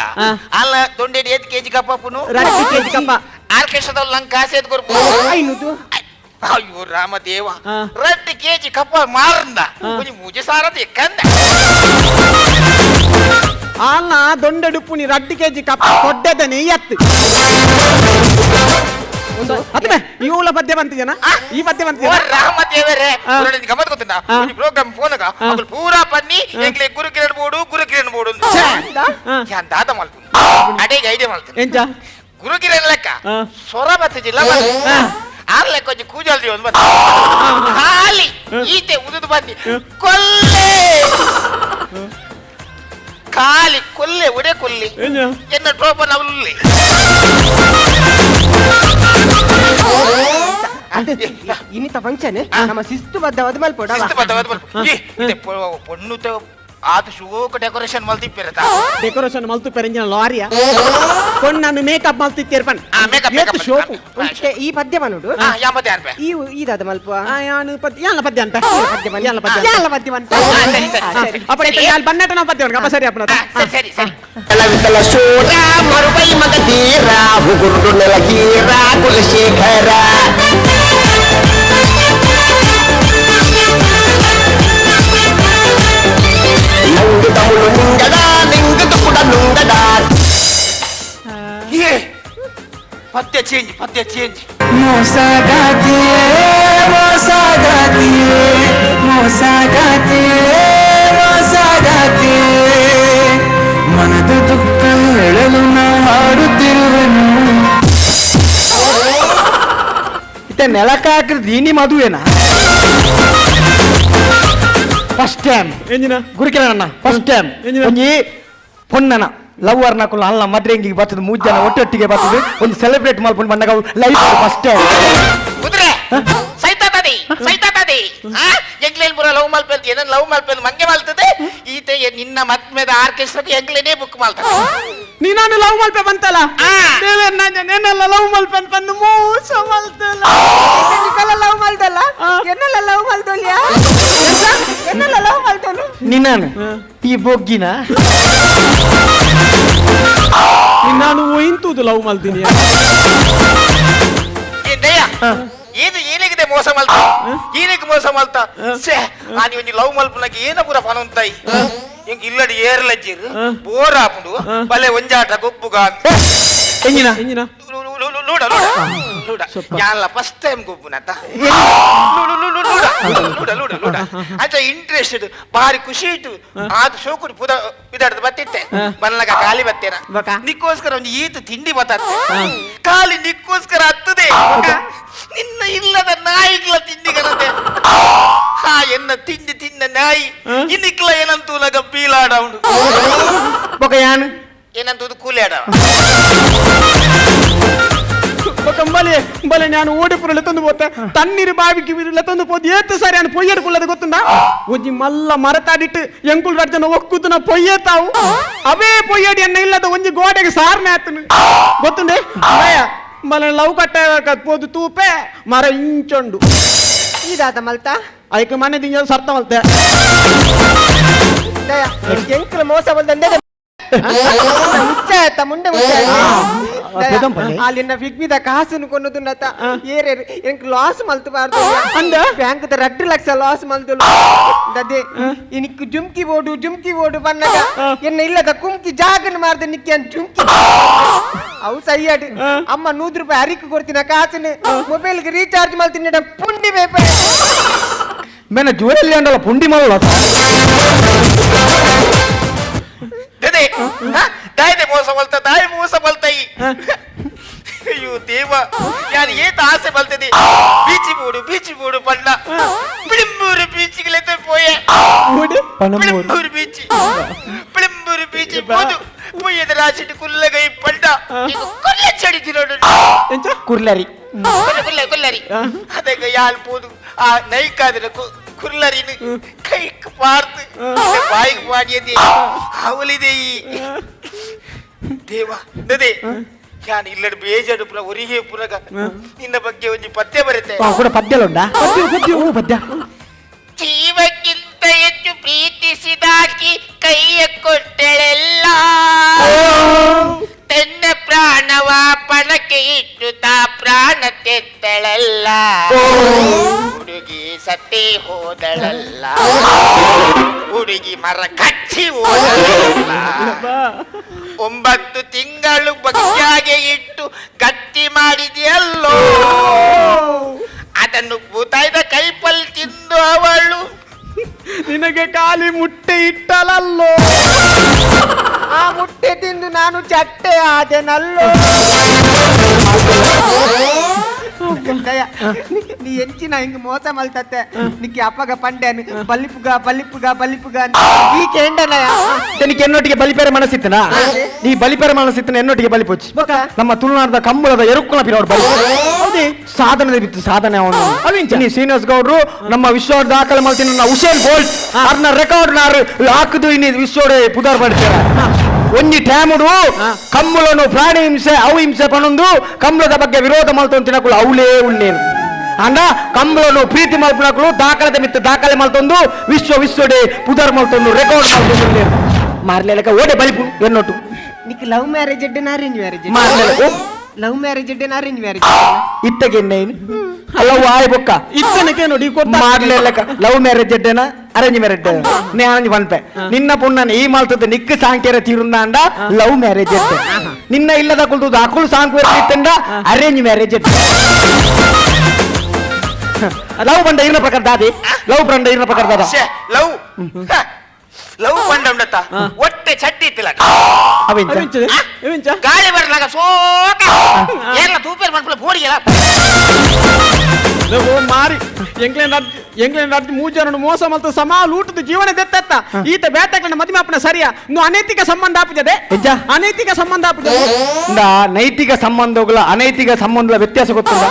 ಅಲ್ಲ ದೊಂಡೆಡಿ ಏತ್ ಕೆಜಿ ಕಪ್ಪುನು? ರಡ್ಡಿ ಕೆಜಿ ಕಪ್ಪ. ಆರ್ಕೆಸ್ಟ್ರಾದವ್ರು ನಂಗೆ ಕಾಸು ಏತ್ ಕೊರ್ಪು? ಐನೂದು. ಅಯ್ಯೋ ರಾಮ ದೇವ ರಡ್ಡು ಕೆಜಿ ಕಪ್ಪ ಮಾರಂದ ಒಂಜಿ ಮೂಜೆ ಸಾರದ ಎಕ್ಕಂದ. ಅಲ್ಲ ದೊಂಡೆಡುಪ್ಪುನಿ ರಡ್ಡಿ ಕೆಜಿ ಕಪ್ಪ ಕೊಡ್ಡೆದ ನೆಯ್ಯತ್ತು. ಅತ್ತಮೆ ಈ ಉಳ ಪದ್ಯ ಬಂತಿಜನ? ಈ ಪದ್ಯ ಓ ಬಂತಿಜನ? ರಾಮ ದೇವರೇ ಗಮತ್ ಗೊತ್ತಿಲ್ಲ ಒಂಜಿ ಪ್ರೋಗ್ರಾಮ್ ಫೋನಗ ಅಕುಲು ಪೂರಾ ಪನ್ನಿ ಎಂಕ್ಲೆ ಗುರು ಕಿರಣ್ ಬೋಡು ಗುರು ಕಿರಣ್ ಬೋಡು ಯಾನ್ ದಾದ ಮಲ್ಪುನು ಅಡೇಗೆ ಐಡಿಯಾ ಮಲ್ತುನು. ಎಂಚ? ಗುರು ಕಿರಣ್ ಲೆಕ್ಕ ಸೊರ ಬತ್ತಿಜಿಲ್ಲ ಆರ್ ಲೆಕ್ಕ ಒಂಜಿ ಕೂಜಲ್ ಒಂದು ಬತ್ತಿ ಖಾಲಿ ಈತೆ ಉದುದು ಬನ್ನಿ ಕೊಲ್ಲೆ ಖಾಲಿ ಕೊಲ್ಲೆ ಒಡೆ ಕೊಲ್ಲಿ ಎನ್ನ ಟೋಪನ್ ಅವಲ್ಲಿ ಇನ್ನಿತ ಫಂಕ್ಷನ್ ನಮ್ಮ ಶಿಸ್ತು ಬದ್ಧವಾದ ಮಲ್ಪೋಡ ಶಿಸ್ತು ಬದ್ಧವಾದ ಪೊಣ್ಣು ಆತ ಶೋಕ ಡೆಕೋರೇಷನ್ ಮಲ್ತಿಪ್ಪಿರತ ಡೆಕೋರೇಷನ್ ಮಲ್ತು ಪೆರಂಜಿನ ಲಾರಿಯ ಪೊಣ್ಣನ್ನು ಮೇಕಪ್ ಮಲ್ತಿತ್ತೇರ್ ಪನ್ ಮೇಕಪ್ ಶೋಕು ಈ ಪದ್ಯ ಮನುಡು ಯಾ ಪದ್ಯ ಅನ್ಪೆ ಈ ಇದಾದ ಮಲ್ಪ ಯಾನು ಪದ್ಯ ಯಾನ ಪದ್ಯ ಅನ್ಪೆ ಯಾನ ಪದ್ಯ ಯಾನ ಪದ್ಯ ಅನ್ಪೆ ಸರಿ ಸರಿ ಅಪ್ಪಡೆ ಯಾಲ್ ಬನ್ನಟನ ಪದ್ಯ ಅನ್ಕ ಅಪ್ಪ ಸರಿ ಅಪ್ಪನ ಸರಿ ಸರಿ ಸರಿ ವಿಠಲ ಶೂರ ಮರುವೈ ಮಗ ಧೀರ ಉಗುರುಡು ನೆಲಗೀರ ಕುಲಶೇಖರ ನಂಗು ತಮುಳು ನಿಂಗಡ ನಿಂಗು ತುಪುಡ ನುಂಗಡ ಏ ಪದ್ಯ ಚೇಂಜ್ ಪದ್ಯ ಚೇಂಜ್ ಮೋಸಗಾತಿಯೇ ಮೋಸಗಾತಿಯೇ ಮೋಸಗಾತಿಯೇ ಮೋಸಗಾತಿಯೇ ಮನದ ದುಃಖ ಹೇಳಲು ನಾ ಹಾಡುತ್ತಿರುವೆನು ಇತ್ತ ನೆಲಕ ಹಾಕಿದ್ರೆ ದೀನಿ ಮದುವೆನಾ ಫಸ್ಟ್ ಟೈಮ್ ಎಂಜಿನ ಗುರುಕಿರಣ್ಣ ಫಸ್ಟ್ ಟೈಮ್ ಒಂಜಿ ಪೊನ್ನನ ಲವರ್ ನಕುಲು ಅಲ್ಲ ಮದ್ರೆಂಗಿಗೆ ಬರ್ತದೆ ಮೂರು ಜನ ಒಟ್ಟೊಟ್ಟಿಗೆ ಬರ್ತದೆ ಒಂದು ಸೆಲೆಬ್ರೇಟ್ ಮಾಡ್ಕೊಂಡು ಬಂದಾಗ life first time ಕುದುರೆ ಸೈತಾತದಿ ಸೈತಾತದಿ ಎಂಗ್ಲೇನ್ ಪೂರ ಲವ್ ಮಲ್ಪೆಲ್ದು ಏನನ್ ಲವ್ ಮಲ್ಪೆಲ್ದು ಮಂಗೆ ಮಲ್ತದೆ ಈತ ನಿನ್ನ ಮದ್ಮೆದ ಆರ್ಕೆಸ್ಟ್ರಾக்கு ಎಂಗ್ಲೇನೇ ಬುಕ್ ಮಾಡ್ತಾರೆ ನೀನಾನು ಲವ್ ಮಲ್ಪೆ ಬಂತಲ್ಲ ದೇವೇರ್ ಲವ್ ಮಲ್ಪೆ ಅಂತ ಬಂದು ಮೋಸ ಮಲ್ತಲ್ಲ ಲವ್ ಮಲ್ತಲ್ಲ ಎನ್ನೆಲ್ಲ ಲವ್ ಮಲ್ತೋಲ್ಯಾ ಎನ್ನೆಲ್ಲ ಲವ್ ಮಲ್ತೋಲು ನಿನ್ನಾನು ಈ ಬೊಗ್ಗಿನ ನಾನು ಒಯ್ತುದು ಲವ್ ಮಲ್ತೀನಿ ದಯ್ಯ ಇದು ಏನಿಗಿದೆ ಮೋಸ ಮಲ್ತ ಏನಕ್ಕೆ ಮೋಸ ಮಲ್ತ ಸೇ ಆ ನೀವು ಲವ್ ಮಲ್ಪನಕ್ಕೆ ಏನ ಪೂರ ಪನೊಂತಾಯಿ ಹಿಂಗ್ ಇಲ್ಲಡಿ ಏರ್ಲಜ್ಜಿರ್ ಬೋರ್ ಆಪುಂಡು ಬಲೆ ಒಂಜಾಟ ಗೊಬ್ಬುಗ ಅಂತ ಎಂಜಿನ ಎಂಜಿನ ಲೂಡ ಲೂಡ ಲೂಡ ಯಾನ್ಲ ಫಸ್ಟ್ ಟೈಮ್ ಗೊಬ್ಬುನತ ಲೂಡ ಲೂಡ ಲೂಡ ಲೂಡ ಅಂಚ ಇಂಟ್ರೆಸ್ಟ್ ಬಾರಿ ಖುಷಿ ಇಟ್ಟು ಆತ ಶೋಕುಡು ಪುದ ಇದಾಡ್ದು ಬತ್ತಿತ್ತೆ ಬನ್ನಗ ಖಾಲಿ ಬತ್ತೇನ ನಿಕ್ಕೋಸ್ಕರ ಒಂದು ಈತ ತಿಂಡಿ ಬತ್ತತ್ತೆ ಖಾಲಿ ನಿಕ್ಕೋಸ್ಕರ ಹತ್ತದೆ ನಿನ್ನ ಇಲ್ಲದ ನಾಯಿಗ್ಲ ತಿಂಡಿ ಕನತೆ ಹಾ ಎನ್ನ ತಿಂಡಿ ತಿನ್ನ ನಾಯಿ ಇನ್ನಿಕ್ಲ ಏನಂತೂಲಗ ಬೀಲಾಡ ಉಂಡು ಬೊಕ ಯಾನು ಏನಂತೂದು ಕೂಲಿ ಆಡವ ಬಲೆ ಬಲೆ ನಾನು ಓಡಿಪುರಲೆ ತಂದು ಪೋತೆ ತಣ್ಣೀರು ಬಾವಿಗೆ ಬಿರಲೆ ತಂದು ಪೋದು ಏತು ಸಾರಿ ನಾನು ಪೊಯ್ಯಡ್ ಕುಲ್ಲದ ಗೊತ್ತುಂಡ ಒಂಜಿ ಮಲ್ಲ ಮರತಾಡಿಟ್ಟು ಎಂಕುಲ್ ರಡ್ಜನ ಒಕ್ಕುದುನ ಪೊಯ್ಯೇತಾವು ಅವೇ ಪೊಯ್ಯಡಿ ಎನ್ನ ಇಲ್ಲದ ಒಂಜಿ ಗೋಡೆಗೆ ಸಾರ್ನೆ ಆತನು ಗೊತ್ತುಂಡೆ ಬಲೆ ಲವ್ ಕಟ್ಟ ಪೋದು ತೂಪೆ ಮರ ಇಂಚೊಂಡು ಇದಾದ ಮಲ್ತಾ ಐಕ್ ಮನೆ ದಿಂಜ ಸರ್ತ ಮಲ್ತೆ ಎಂಕುಲ ಮೋಸ ಬಂದಂದೆ ಮುಚ್ಚಾಯತ್ತ ಮುಂಡೆ ಅಲ್ಲಿನ ಫಿಗ್ಮಿದ ಕಾಸುನು ಕೊನ್ನದುನ್ನತ ಏರೇರು ಎಂಕ್ ಲಾಸ್ ಮಲ್ತು ಬಾರ್ದು ಅಂದ ಬ್ಯಾಂಕ್ the 2 lakh loss ಮಲ್ತು ದದೆ ಇನಿಕ್ ಜುಮ್ಕಿ ಬೋಡು ಜುಮ್ಕಿ ಬೋಡು ಬನ್ನಗ ಎನ್ನ ಇಲ್ಲದ ಕುಮ್ಕಿ ಜಾಗನ ಮಾರ್ದ ನಿಕ್ಕಿ ಅನ್ ಜುಮ್ಕಿ ಅವು ಸೈಯಾಡು ಅಮ್ಮ 100 ರೂಪಾಯಿ ಅರಿಕು ಕೊಡ್ತೀನ ಕಾಸುನು ಮೊಬೈಲ್ಗೆ ರೀಚಾರ್ಜ್ ಮಲ್ತೀನಿ ಪುಂಡಿ ಪೇಪರ್ ಮೇನ ಜೋರಲ್ಲಿ ಅಂಡಲ್ಲ ಪುಂಡಿ ಮಲ್ಲ ದಾಯ್ದೆ ಮೋಸ ಮಲ್ತ ದಾಯಿ ಮೋಸ ಮಲ್ತಾಯಿ ಅಯ್ಯೋ ದೇವ ಯಾರು ಏತ ಆಸೆ ಬಲ್ತದೆ ಬೀಚಿ ಬೋಡು ಬೀಚಿ ಬೋಡು ಬಣ್ಣ ಪಿಳಿಂಬೂರು ಬೀಚಿಗೆ ಪೋಯೆ ಪಿಳಿಂಬೂರು ಬೀಚಿ ಪಿಳಿಂಬೂರು ಬೀಚಿ போದು ಪೊಯ್ಯದ ರಾಶಿಟ್ಟು ಕುಲ್ಲಗೈ ಪಂಡ ಕುಲ್ಲ ಚಡಿ ತಿನ್ನೋಡು ಕುರ್ಲರಿ ಕುಲ್ಲ ಕುಲ್ಲರಿ ಅದಕ್ಕೆ ಯಾರು போದು ಆ ನೈಕಾದ್ರೆ ಕುಲ್ಲರಿನ ಕೈಕ್ ಪಾರ್ತು ಬಾಯಿಗೆ ಪಾಡಿಯದೆ ಅವಲಿದೆ ಈ ದೇವ ನದೇ ಯಾನ್ ಇಲ್ಲಡ್ ಬೇಜಾಡು ಪುರ ಒರಿಗೆ ಪುರಗ ನಿನ್ನ ಬಗ್ಗೆ ಒಂಜಿ ಪದ್ಯ ಬರುತ್ತೆ ಕೂಡ ಪದ್ಯಲುಂಡ ಪದ್ಯ ಜೀವಕ್ಕಿಂತ ಹೆಚ್ಚು ಪ್ರೀತಿಸಿದಾಕಿ ಕೈಯ ಕೊಟ್ಟಳೆಲ್ಲ ತನ್ನ ಪ್ರಾಣವ ಪಣಕ್ಕೆ ಇಟ್ಟು ತಾ ಪ್ರಾಣ ತೆತ್ತಳಲ್ಲ ಹುಡುಗಿ ಸತ್ತೇ ಹೋದಳಲ್ಲ ಹುಡುಗಿ ಮರ ಕಚ್ಚಿ ಹೋದಳಲ್ಲ 9 ತಿಂಗಳು ಬಗ್ಗೆಗೆ ಇಟ್ಟು ಗಟ್ಟಿ ಮಾಡಿದೆಯಲ್ಲೋ ಅದನ್ನು ಭೂತಾಯ್ದ ಕೈಪಲ್ ತಿಂದು ಅವಳು ನಿನಗೆ ಖಾಲಿ ಮುಟ್ಟೆ ಇಟ್ಟಲಲ್ಲೋ ಆ ಮುಟ್ಟೆ ತಿಂದು ನಾನು ಚಟ್ಟೆ ಆದೆನಲ್ಲೋ. ನೀ ಎಂಚಿನ ಹಿಂಗ್ ಮೋಸ ಮಲ್ತತ್ತೆ ನಿಕ್ಕೆ ಅಪ್ಪಗ ಪಂಡೆನ್ ಬಲ್ಲಿಪುಗ ಬಲ್ಲಿಪುಗ ಬಲ್ಲಿಪುಗ ಈ ಕೇಂಡನಯ ನಿಕ್ಕೆ ಎನ್ನೊಟ್ಟಿಗೆ ಬಲಿಪೇರೆ ಮನಸ್ಸಿತ್ತನಾ? ನೀ ಬಲಿಪೇರೆ ಮನಸ್ಸಿತ್ತನ ಎನ್ನೊಟ್ಟಿಗೆ ಬಲಿಪೊಚ್ಚಿ. ನಮ್ಮ ತುಳುನಾಡದ ಕಂಬಳದ ಎರುಕ್ಕುಳ ಪಿರೋಡ್ ಬಲಿ ಸಾಧನೆ ಬಿತ್ತು ಸಾಧನೆ ಅವನು. ನೀ ಶ್ರೀನಿವಾಸ್ ಗೌಡ್ರು ನಮ್ಮ ವಿಶ್ವ ದಾಖಲೆ ಮಾಡ್ತೀನಿ ಹುಸೇನ್ ಬೋಲ್ಟ್ ಅರ್ನ ರೆಕಾರ್ಡ್ ನಾರು ಹಾಕುದು ಇನ್ನಿ ವಿಶ್ವಡೆ ಪುದಾರ್ ಪಡ್ತಾರೆ. ಒಂಜಿ ಟ್ಯಾಮುಡು ಕಂಬಳನು ಪ್ರಾಣಿ ಹಿಂಸೆ ಅವು ಹಿಂಸೆ ಪನೊಂದು ಕಂಬಳದ ಬಗ್ಗೆ ವಿರೋಧ ಮಲ್ತೊಂದು ತಿನ್ನಕುಳು ಅವಲೇ ಉಳ್ಳೇನು. ಅಂಡ ಕಂಬಳನು ಪ್ರೀತಿ ಮಲ್ಪನಕುಳು ದಾಖಲೆ ಮಿತ್ತು ದಾಖಲೆ ಮಲ್ತೊಂದು ವಿಶ್ವ ವಿಶ್ವಡೆ ಪುದಾರ್ ಮಲ್ತೊಂದು ರೆಕಾರ್ಡ್ ಮಲ್ತೊಂದು ಉಳ್ಳೇನು. ಮಾರ್ಲೇಲಕ ಓಡೆ ಬಲಿಪು ಎನ್ನೊಟ್ಟು ನಿಕ್ ಲವ್ ಮ್ಯಾರೇಜ್ ಎಡ್ಡೆನ ಅರೇಂಜ್ ಮ್ಯಾರೇಜ್? ಮಾರ್ಲೇಲ ಲವ್ ಮ್ಯಾರೇಜ್ ಎಡ್ಡೆನ ಅರೇಂಜ್ ಮ್ಯಾರೇಜ್? ಇತ್ತಗೆನ್ನೇನು ಲವ್ ಆಯ್ ಬೊಕ್ಕ ಇತ್ತನಕ್ಕೆ ನೋಡಿ ಮಾಡ್ಲೇಲಕ ಲವ್ ಮ್ಯಾರೇಜ್ ಎಡ್ಡೆನ ಅರೇಂಜ್ ಮ್ಯಾರೇಜ್ ನಾನು ಪನ್ಪೆ ನಿನ್ನ ಪುಣ್ಣನ ಈ ಮಾಲ್ತದ ನಿಕ್ಕ ಸಾಂಕೇರ ತೀರುಂದಾಂಡ ಲವ್ ಮ್ಯಾರೇಜ್ ಎಡ್ಡೆ. ನಿನ್ನ ಇಲ್ಲದ ಕುಲ್ದು ಅಕುಳು ಸಾಂಕೇರ ಇತ್ತಂಡ ಅರೇಂಜ್ ಮ್ಯಾರೇಜ್ ಎಡ್ಡೆ. ಲವ್ ಬಂಡ ಇರ್ನ ಪ್ರಕಾರ ದಾದಿ ಲವ್ ಬಂಡ ಇರ್ನ ಪ್ರಕಾರ ದಾದ ಲವ್ ಲವ್ ಬಂಡ ಉಂಡತ್ತ ಒಟ್ಟೆ ಚಟ್ಟಿ ಇತ್ತಿಲ್ಲ ಗಾಳಿ ಬರ್ಲಾಗ ಸೋಕ ಏನ ತೂಪೇರ್ ಮನ್ಪುಲ ಬೋಡಿಗೆಲ್ಲ ಮಾರಿ ಎಂಗ್ಲೆಂಡ್ ಮೂಜನ ಮೋಸ ಮಲ್ತ ಸಮ ಲೂಟದ ಜೀವನ ದೆತ್ತ ಈತ ಬೇತಕ್ಲನ ಮದುವೆ ಅಪ್ಪನ ಸರಿಯಾ ನು ಅನೈತಿಕ ಸಂಬಂಧ ಆಪುಜದೆ ಅನೈತಿಕ ಸಂಬಂಧ ಆಪುಜದೆ. ನೈತಿಕ ಸಂಬಂಧಗಳ ಅನೈತಿಕ ಸಂಬಂಧಗಳ ವ್ಯತ್ಯಾಸ ಗೊತ್ತಿಲ್ಲ.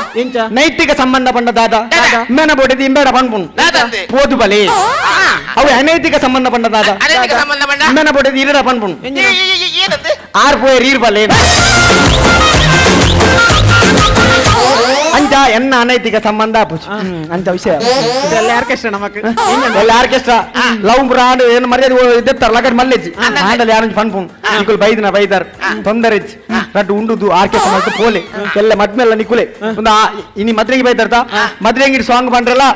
ನೈತಿಕ ಸಂಬಂಧ ಪಂಡ ದಾದ ಇಂಬೇನ ಬೋಡಿದ ಇಂಬೇಡ ಪನ್ಪುನ್ ಪೋದು ಬಲಿ. ಅವು ಅನೈತಿಕ ಸಂಬಂಧ ಪಂಡ ದಾದ ಇಂಬೇನ ಬೋಡಿದ ಇರಡ ಪನ್ಪುನ್ ಆರ್ ಪೋಯರ್ ಈರ್ ಬಲೆ. ಅಂಚ ಎನ್ನ ಅನೈತಿಕ ಸಂಬಂಧ ಅಂತ ವಿಷಯ ಆರ್ಕೆಸ್ಟ್ರಾ ನಮಕ್ ಎಲ್ಲ ಆರ್ಕೆಸ್ಟ್ರಾ ಲವ್ ಬ್ರಾಂಡ್ ಏನು ಮರ್ಯಾದೆ ಇದ್ದಿರ್ತಾರ ಲಗಡ್ ಮಲ್ಲೆಜ್ಜಿ ಆಂಡಲ್ ಯಾರು ಪನ್ಪುನ್ ನಿಕುಲ್ ಬೈದಿನ ಬೈದಾರ್ ತೊಂದರೆ ರಡ್ಡು ಉಂಡುದು ಆರ್ಕೆಸ್ಟ್ರಾ ಮಲ್ತು ಪೋಲೆ ಎಲ್ಲ ಮದ್ಮೆಲ್ಲ ನಿಕುಲೆ ಒಂದು ಇನಿ ಮದ್ರೆಗೆ ಬೈದಾರ್ತ ಮದ್ರೆಂಗಿಡ್ ಸಾಂಗ್ ಬಂದ್ರಲ್ಲ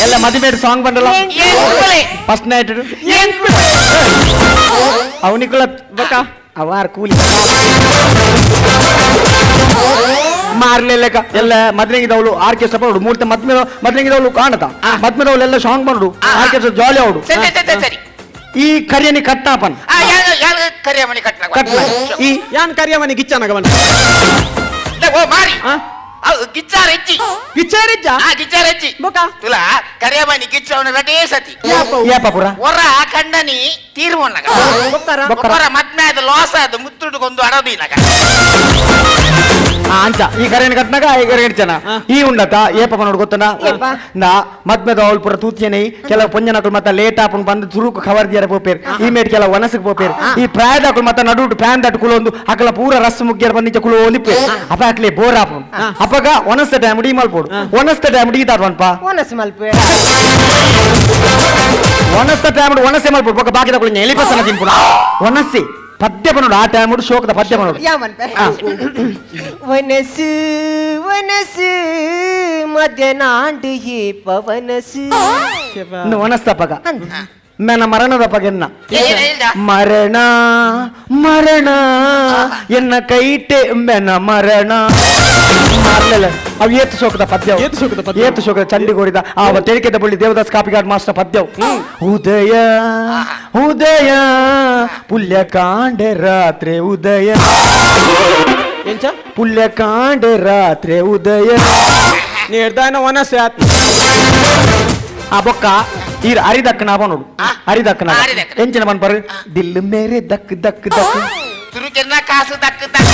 ಎಲ್ಲ ಮದುವೆ ಸಾಂಗ್ ಬಂದ್ರಲ್ಲ ಫಸ್ಟ್ ನೈಟ್ ಅವು ನಿಕುಲ ಅವಾರ್ ಕೂಲಿ ಮಾರ್ಲೇಕ ಎಲ್ಲ ಮದ್ರೆಂಗಿದವಳು ಆರ್ಕೆಸ್ಟ್ರಾ ಪಡು ಮೂರ್ತಿ ಮದ್ಮೆ ಮದ್ರೆಂಗಿದವಳು ಕಾಣತ ಮದ್ಮೆದವಳು ಎಲ್ಲ ಸಾಂಗ್ ಬಂಡು ಆರ್ಕೆಸ್ಟ್ರಾ ಜಾಲಿ ಅವಡು. ಈ ಕರಿಯನಿ ಕಟ್ಟಾಪನ್ ಈ ಯಾನ್ ಕರಿಯಮನಿ ಗಿಚ್ಚನಗವನ್ ಮಾರಿ ಗಿಚ್ಚಾರೆಚ್ಚಿ ಗಿಚ್ಚಾರೆಚ್ಚ ಗಿಚ್ಚಾರೆಚ್ಚಿ ತುಲಾ ಕರಿಯಮನಿ ಗಿಚ್ಚವನ ರಟೇ ಸತಿ ಯಾಪುರ ಒರ ಕಂಡನಿ ತೀರ್ಮೋನಗ ಒರ ಮದ್ಮೆ ಅದು ಲಾಸ್ ಅದು ಮುತ್ತುಡುಗೊಂದು ಅಡದಿನಗ ಅಂಚ ಈ ಕರೆಯನ್ನು ಕಟ್ನಾಗ ಈ ಕರೆ ಇಡ್ಚನ ಈ ಉಂಡತ ಏಪ ನೋಡ್ ಗೊತ್ತನ ನಾ ಮದ್ಮೆದ ಅವಳು ಪುರ ತೂತಿಯನೆ ಕೆಲವು ಪೊಂಜನಕಳು ಮತ್ತೆ ಲೇಟ್ ಆಪನ್ ಬಂದು ಚುರುಕು ಖಬರ್ ದಿಯರ ಪೋಪೇರ್ ಈ ಮೇಟ್ ಕೆಲವು ವನಸಕ್ಕೆ ಪೋಪೇರ್ ಈ ಪ್ರಾಯದಾಕಳು ಮತ್ತೆ ನಡುಟು ಫ್ಯಾನ್ that ಕುಲೊಂದು ಅಕಲ ಪೂರ ರಸ್ ಮುಗ್ಗಿಯರ್ ಬಂದಿಚ್ಚ ಕುಲು ಒಲಿಪೆ ಅಪ್ಪ ಅಕ್ಲೆ ಬೋರ್ ಆಪನ್ ಅಪ್ಪಗ ಒನಸ್ತ ಟೈಮ್ ಡಿ ಮಲ್ಪೋಡು ಒನಸ್ತ ಟೈಮ್ ಡಿ ತಾಟ್ ಒನಸ್ ಮಲ್ಪೆ ಒನಸ್ತ ಟೈಮ್ ಒನಸೆ ಮಲ್ಪೋಡು ಬೊಕ್ಕ ಬಾಕಿದ ಕುಲು ಎಲಿಪಸನ ತಿಂಪುನ ಒನಸ್ಸಿ ಪದ್ಯ ಬನ್ನೋಡು ಆ ಟೈಮ್ ಶೋಕದ ಪದ್ಯ ಬನ್ನೋಡು ವನಸು ವನಸು ಮದನಾಂಡು ಈ ಪವನಸು ವನಸ್ತಪಗ ನನ್ನ ಮರಣದ ಪಗೆನ್ನ ಮರಣ ಮರಣ ಎನ್ನ ಕೈಟೆ ಮೆನ ಮರಣ ಮಾರ್ಲೆಲ್ಲ ಅವು ಏತು ಶೋಕದ ಪದ್ಯ ಏತು ಶೋಕದ ಪದ್ಯ ಏತು ಶೋಕದ ಚಂಡಿಗೋರಿದ ಆ ತೆರಿಕೆದ ಬಳ್ಳಿ ದೇವದಾಸ್ ಕಾಪಿಗಾಡ್ ಮಾಸ್ಟರ್ ಪದ್ಯವು ಉದಯ ಉದಯ ಪುಲ್ಯಕಾಂಡೆ ರಾತ್ರಿ ಉದಯ ಎಂಚ ಪುಲ್ಯಕಾಂಡೆ ರಾತ್ರಿ ಉದಯ ನೀಡ್ದಾನ ವನಸೆ ಆತ್ ಆ ಬೊಕ್ಕ ಈ ಅರಿದಕ್ಕನ ನೋಡು ಅರಿದಕ್ಕನ ಎಂಚಿನ ಬನ್ಪರು ದಿಲ್ ಮೇರೆ ದಕ್ ದಕ್ ದಕ್ ತುರುಕೆನ್ನ ಕಾಸು ದಕ್ ದಕ್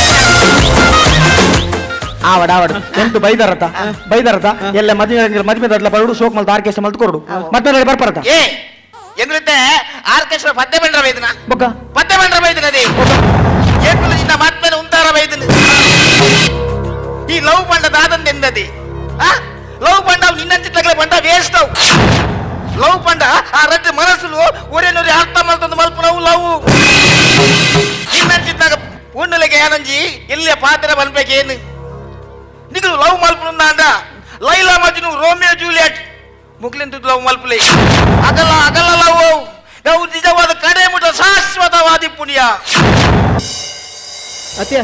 ಆವಡ ಆವಡ ಎಂಟು ಬೈದಾರತ ಬೈದಾರತ ಎಲ್ಲ ಮದುವೆ ಮದುವೆ ದಡ್ಲ ಬರಡು ಶೋಕ್ ಮಲ್ತ ಆರ್ಕೆಸ್ಟ್ರಾ ಮಲ್ತ ಕೊರಡು ಮತ್ತೆ ಬರ್ಪರತ ಏ ಎಂದ್ರೆ ಆರ್ಕೆಸ್ಟ್ರಾ ಪದ್ಯ ಬಂದ್ರ ಬೈದನ ಬೊಕ್ಕ ಪದ್ಯ ಬಂದ್ರ ಬೈದನ ಅದೇ ಏಕುಲದಿಂದ ಮತ್ಮೇಲೆ ಉಂತಾರ ಬೈದನ ಈ ಲವ್ ಬಂಡ ದಾದಂದೆಂದದಿ ಆ ಲವ್ ಬಂಡ ನಿನ್ನಂಚಿತ್ತಗಲೇ ಬಂಡ ವೇಸ್ಟ್ ಅವು ಲವ್ ಬಂಡ ಆ ರಡ್ಡು ಮನಸ್ಸುಲು ಒರೆ ನೊರೆ ಅರ್ಥ ಮಲ್ತೊಂದು ಮಲ್ಪುನವು ಲವ್ ನಿನ್ನಂಚಿತ್ತಾಗ ಪುಣ್ಣಲಿಗೆ ಏನಂಜಿ ಎಲ್ಲಿಯ ಪಾತ್ರ ಬಲ್ಬೇಕೇನು ನಿಗಲು ಲವ್ ಮಲ್ಪುಂದ ಲೈಲಾ ಮಜ್ನು ರೋಮಿಯೋ ಜೂಲಿಯಟ್ ಮುಗ್ಲಿಂದ ಲವ್ ಮಲ್ಪುಲೆ ಅಗಲ ಅಗಲ ಲವ್ ನಾವು ನಿಜವಾದ ಕಡೆ ಮುಟ ಶಾಶ್ವತವಾದಿ ಪುಣ್ಯ ಅತ್ಯ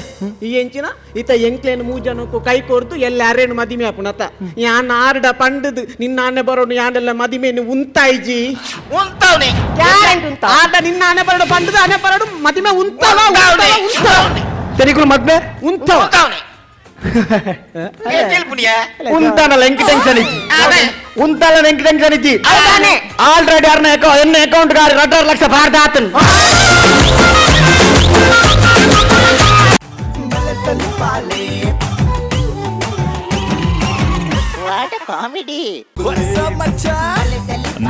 ಈ ಎಂಚಿನ ಈತ ಎಂಕ್ಲೇನು ಮೂಜನಕ್ಕೂ ಕೈ ಕೊರ್ದು ಎಲ್ಲ ಅರೇನು ಮದಿಮೆ ಆಪುನತ ಯಾನ್ ಆರ್ಡ ಪಂಡದು ನಿನ್ನ ಆನೆ ಬರೋನು ಯಾನೆಲ್ಲ ಮದಿಮೆನು ಉಂತಾಯ್ಜಿ ಉಂತಾವ್ನಿ ಆರ್ಡ ನಿನ್ನ ಆನೆ ಬರೋಡು ಪಂಡದು ಆನೆ ಬರೋಡು ಮದಿಮೆ ಉಂತಾವ ಉಂತಾವ ತೆರಿಕುಲು ಮದ್ಮೆ ಉಂತಾವ ಉಂತಾವ್ನಿ ಉಂತಾನಲ್ಲ ಎಂಕ್ ಟೆನ್ಷನ್ ಇಜ್ಜಿ ಉಂತಾನ ಎಂಕ್ ಟೆನ್ಷನ್ ಇಜ್ಜಿ ಆಲ್ರೆಡಿ ಅರ್ನ ಎನ್ನ ಅಕೌಂಟ್ ಗಾರಿ 2.5 ಲಕ್ಷ ಭಾರತ ಆತನ್.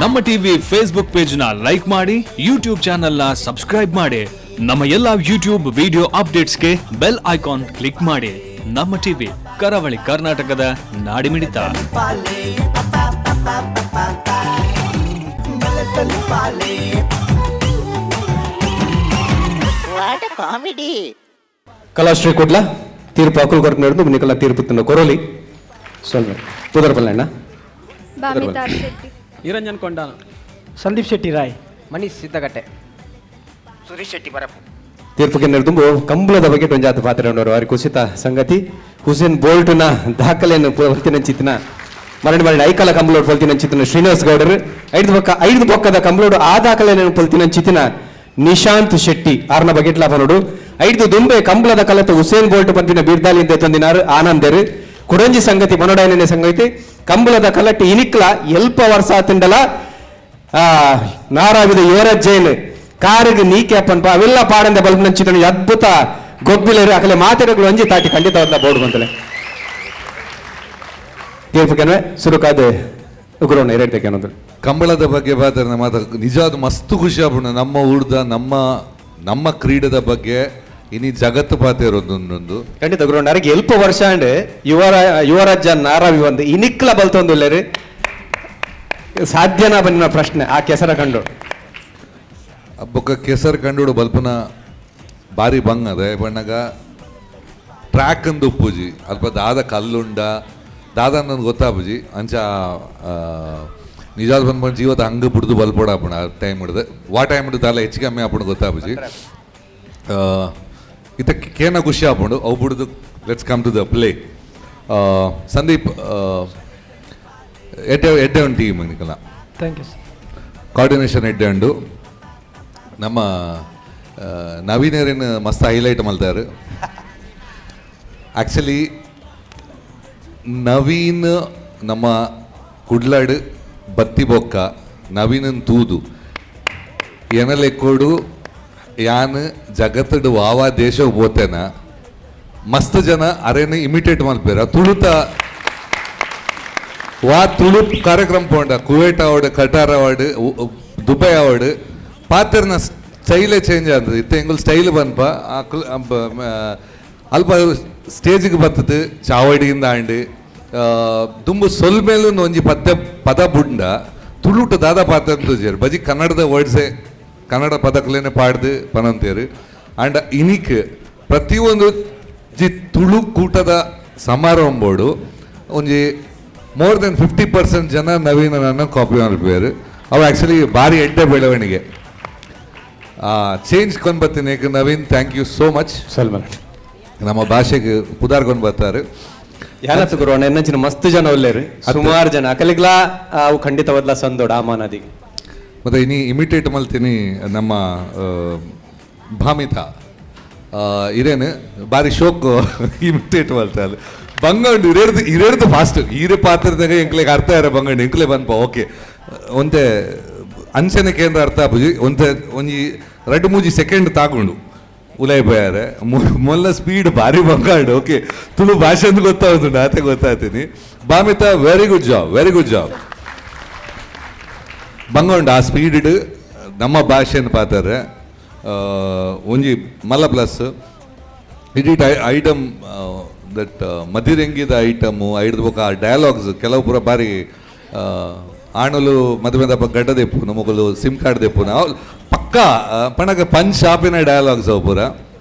ನಮ್ಮ ಟಿವಿ ಫೇಸ್ಬುಕ್ ಪೇಜ್ ನ ಲೈಕ್ ಮಾಡಿ, ಯೂಟ್ಯೂಬ್ ಚಾನೆಲ್ ನ ಸಬ್ಸ್ಕ್ರೈಬ್ ಮಾಡಿ, ನಮ್ಮ ಎಲ್ಲಾ ಯೂಟ್ಯೂಬ್ ವಿಡಿಯೋ ಅಪ್ಡೇಟ್ಸ್ಗೆ ಬೆಲ್ ಐಕಾನ್ ಕ್ಲಿಕ್ ಮಾಡಿ. ನಮ್ಮ ಟಿವಿ, ಕರಾವಳಿ ಕರ್ನಾಟಕದ ನಾಡಿಮಿಡಿತ. ಕಾಮಿಡಿ. ಕಲಾಶ್ರೀ ಕುಡ್ಲ ತೀರ್ಪು ಅಕುಲ್ ಕೊರಕು ನಡೆದು ನಿಕಲ ತೀರ್ಪು ತಿನ್ನ ಕೊರೋಲಿ ಸೊಲ್ಮೆ ಪುದರ್ ಪಲ್ಲಣ್ಣ. ಬಾಮಿತಾ ಶೆಟ್ಟಿ, ನಿರಂಜನ್ ಕೊಂಡಾನ, ಸಂದೀಪ್ ಶೆಟ್ಟಿ ರಾಯ್, ಮನೀಶ್ ಸಿದ್ದಗಟ್ಟೆ, ಸುರೇಶ್ ಶೆಟ್ಟಿ ಬರಪು. ತೀರ್ಪುಗೆ ನಡೆದುಂಬು ಕಂಬಳದ ಬಗ್ಗೆ ಒಂಜಾತ ಪಾತ್ರ ವಾರಿ ಕುಸಿತ ಸಂಗತಿ ಹುಸೇನ್ ಬೋಲ್ಟ್ನ ದಾಖಲೆಯನ್ನು ಪೊಲ್ತಿನಂಚಿತ್ತಿನ ಮರಣ ಮರಣ ಐಕಾಲ ಕಂಬಳೋಡು ಪೊಲ್ತಿನಂಚಿತ್ತಿನ ಶ್ರೀನಿವಾಸ್ ಗೌಡರು, ಐದು ಬೊಕ್ಕದ ಕಂಬಳೋಡು ಆ ದಾಖಲೆಯನ್ನು ಪೊಲ್ತಿನಂಚಿತ್ತಿನ ನಿಶಾಂತ್ ಶೆಟ್ಟಿ ಆರ್ನ ಬಗೆಟ್ಲಾ ಪನೋಡು. ಐದು ದುಂಬೆ ಕಂಬಳದ ಕಲತ ಹುಸೇನ್ ಬೋಲ್ಟ್ ಪಂಪಿನ ಬೀರ್ದಾಲಿಂದ ತಂದಿನಾರು ಆನಂದೆರು. ಕುಡಂಜಿ ಸಂಗತಿ ಮನೋಡಾಯನ ಸಂಗತಿ ಕಂಬಳದ ಕಲಟ್ಟಿ ಇನಿಕ್ಲ ಎಲ್ಪ ವರ್ಷ ತಿಂಡಲ ನಾರಾವಿದ ಯುವರಾಜ್ ಜೈನ್ ಕಾರಿಗೆ ನೀಕೆ ಪನ್ಪ ಅವೆಲ್ಲ ಪಾಡಂದ ಬಲ್ಬ್ ನಂಚಿತನ ಅದ್ಭುತ ಗೊಬ್ಬಿಲೇರು ಅಕಲೆ ಮಾತೆರಗಳು ಅಂಜಿ ತಾಟಿ ಖಂಡಿತವಾದ ಬೋರ್ಡ್ ಬಂತಲೆ ತೀರ್ಪುಕೆನ್ವೆ ಸುರುಕಾದ ಉಗ್ರೋಣ ಎರಡು ಅನ್ನೋದು. ಕಂಬಳದ ಬಗ್ಗೆ ಬಾತಾರೆ ಮಾತ್ರ ನಿಜವಾದ ಮಸ್ತ್ ಖುಷಿ ಆಪುಂಡು. ನಮ್ಮ ಊರ್ದ ನಮ್ಮ ನಮ್ಮ ಕ್ರೀಡೆದ ಬಗ್ಗೆ ಇನಿ ಜಗತ್ತು ಪಾತೆ ಇರೋದೊಂದೊಂದು ಖಂಡಿತ ಗುರುಣ್ಣ ಅರಿಗೆ ಎಲ್ಪ ವರ್ಷ ಅಂಡ್ ಯುವರಾಜ ನಾರಾವಿ ಒಂದು ಇನಿಕ್ಲ ಬಲ್ತೊಂದುಲ್ಲೇರು ಸಾಧ್ಯನಾ ಬನ್ನಿನ ಪ್ರಶ್ನೆ ಆ ಕೆಸರ ಕಂಡು. ಬೊಕ್ಕ ಕೆಸರು ಕಂಡುಡು ಬಲ್ಪನ ಬಾರಿ ಬಂಗ್ ಅದೇ ಬಣ್ಣಗ ಟ್ರ್ಯಾಕ್ ಅಂದು ಉಪ್ಪುಜಿ ಅಲ್ಪ ದಾದ ಕಲ್ಲುಂಡ ದಾದ ಅನ್ನೋದು ಗೊತ್ತಾಪುಜಿ ಅಂಚ ನಿಜಾದ ಬಂದ್ಬಂದು ಜೀವದ ಹಂಗೆ ಬಿಡ್ದು ಬಲ್ಪೋಡ ಆಪುಣ ಆ ಟೈಮ್ ಹಿಡ್ದು ವಾ ಟೈಮ್ ಹಿಡ್ದು ಅಲ್ಲ ಹೆಚ್ಚು ಕಮ್ಮಿ ಆಪುಣ ಗೊತ್ತಾಪುಜಿ. ಇದಕ್ಕೆ ಕೇನ ಖುಷಿ ಆಪುಂಡು ಅವು ಬಿಡ್ದು. Let's come to the play. Sandeep ಎಡ್ಡೆ ಎಡ್ಡೆ ಉಂಟು team ನಿಕಲ. Thank you sir. Coordination ಎಡ್ಡೆ ಉಂಡು. ನಮ್ಮ ನವೀನರೇನು ಮಸ್ತ್ ಹೈಲೈಟ್ ಮಲ್ತಾರೆ. ಆ್ಯಕ್ಚುಲಿ ನವೀನ್ ನಮ್ಮ ಕುಡ್ಲಾಡು ಬತ್ತಿ ಬೊಕ್ಕ ನವೀನನ್ ತೂದು ಎನಲೆಕ್ಕೋಡು ಯಾನ್ ಜಗತ್ತಡು ವಾವಾ ದೇಶಕ್ಕೆ ಪೋತೇನ ಮಸ್ತ್ ಜನ ಅರೇನು ಇಮಿಟೇಟ್ ಮಲ್ಪೇರ ತುಳುತ ವಾ ತುಳು ಕಾರ್ಯಕ್ರಮ ಪೋಂಡ Kuwait award, Qatar award, Dubai award ಪಾತ್ರನ ಸ್ಟೈಲೇ ಚೇಂಜ್ ಆಗ್ತದೆ. ಇತ್ತ ಎಂಗುಲ್ ಸ್ಟೈಲ್ ಬಂದ್ಪ ಅಲ್ಪ ಸ್ಟೇಜಿಗೆ ಬರ್ತದೆ ಚಾವಡಿಯಿಂದ ಆಂಡ್ ದುಂಬು ಸೊಲ್ಮೇಲೂ ಒಂಜಿ ಪದ್ಯ ಪದ ಬುಂಡ ತುಳುಟ ದಾದ ಪಾತ್ರ ಅಂತ ಬಜಿ ಕನ್ನಡದ ವರ್ಡ್ಸೇ ಕನ್ನಡ ಪದಕ್ಲೇನೆ ಪಾಡ್ದು ಪನಂತೇರು. ಆ್ಯಂಡ್ ಇನಿಕ್ ಪ್ರತಿಯೊಂದು ಜಿ ತುಳು ಕೂಟದ ಸಮಾರಂಭೋಡು ಒಂಜಿ ಮೋರ್ ದೆನ್ 50% ಜನ ನವೀನನನ್ನು ಕಾಪಿ ಮಲ್ಪೇರು. ಅವು ಆ್ಯಕ್ಚುಲಿ ಭಾರಿ ಎಡ್ಡೆ ಬೆಳವಣಿಗೆ ಚೇಂಜ್ ಕೊಂಡು ಬರ್ತೀನಿ. Naveen thank you so much. ನಮ್ಮ ಭಾಷೆಗೆ ಪುದಾರ್ಕೊಂಡು ಬರ್ತಾರೆ. ಯಾರತ್ತು ಗುರು ಎನ್ನಂಚಿನ ಮಸ್ತ್ ಜನ ಒಲ್ಲೇರು ಸುಮಾರು ಜನ ಅಕಲಿಗ್ಲಾ ಅವು ಖಂಡಿತವಾದ್ಲ ಸಂದೋಡ ಆ ಮಾನದಿಗೆ. ಮತ್ತು ಇನಿ ಇಮಿಟೇಟ್ ಮಲ್ತೀನಿ ನಮ್ಮ ಭಾಮಿತಾ ಇರೇನು ಬಾರಿ ಶೋಕ್ ಇಮಿಟೇಟ್ ಮಲ್ತಾರೆ. ಬಂಗಂಡು ಇರೇರ್ದು ಇರೇರ್ದು ಫಾಸ್ಟ್ ಈರೆ ಪಾತ್ರದಾಗ ಎಂಕ್ಲೆಗ್ ಅರ್ಥ ಇರ ಬಂಗಂಡು ಎಂಕ್ಲೆ ಬಂದ್ಪ ಓಕೆ ಒಂತೆ ಅಂಚನೆ ಕೇಂದ್ರ ಅರ್ಥ ಆಪುಜಿ ಒಂತೆ ಒಂಜಿ ರಡ್ಡು ಮೂಜಿ ಸೆಕೆಂಡ್ ತಾಕೊಂಡು ಉಲೈ ಬಯಾರೆ ಮೊಲ್ಲ ಸ್ಪೀಡ್ ಭಾರಿ ಬಂಗಾಡು ಓಕೆ ತುಳು ಭಾಷೆ ಅಂತ ಗೊತ್ತಾಗುತ್ತುಂಟು ಆತೆ ಗೊತ್ತಾಗ್ತೀನಿ. Bhamitha very good job, very good job. ಬಂಗೊಂಡು ಆ ಸ್ಪೀಡ್ ನಮ್ಮ ಭಾಷೆಯನ್ನು ಪಾತಾರೆ ಒಂಜಿ ಮಲ್ಲ ಪ್ಲಸ್ ಇಡೀ ಐಟಮ್ that ಮದಿರಂಗಿದ ಐಟಮು ಐಡ್ದು ಬೊಕ ಆ ಡೈಲಾಗ್ಸ್ ಕೆಲವು ಪೂರ ಬಾರಿ ಆಣಲು ಮದುವೆ ದಪ್ಪ ಗಡ್ಡ ದೆಪ್ಪು ನಮಗಲು ಸಿಮ್ ಕಾರ್ಡ್ ದೆಪ್ಪು ನಾವು ಪಕ್ಕ ಪಣಗ ಪಂಚ್ ಶಾಪಿನ ಡೈಲಾಗ್ಸ್ ಅವು ಪೂರ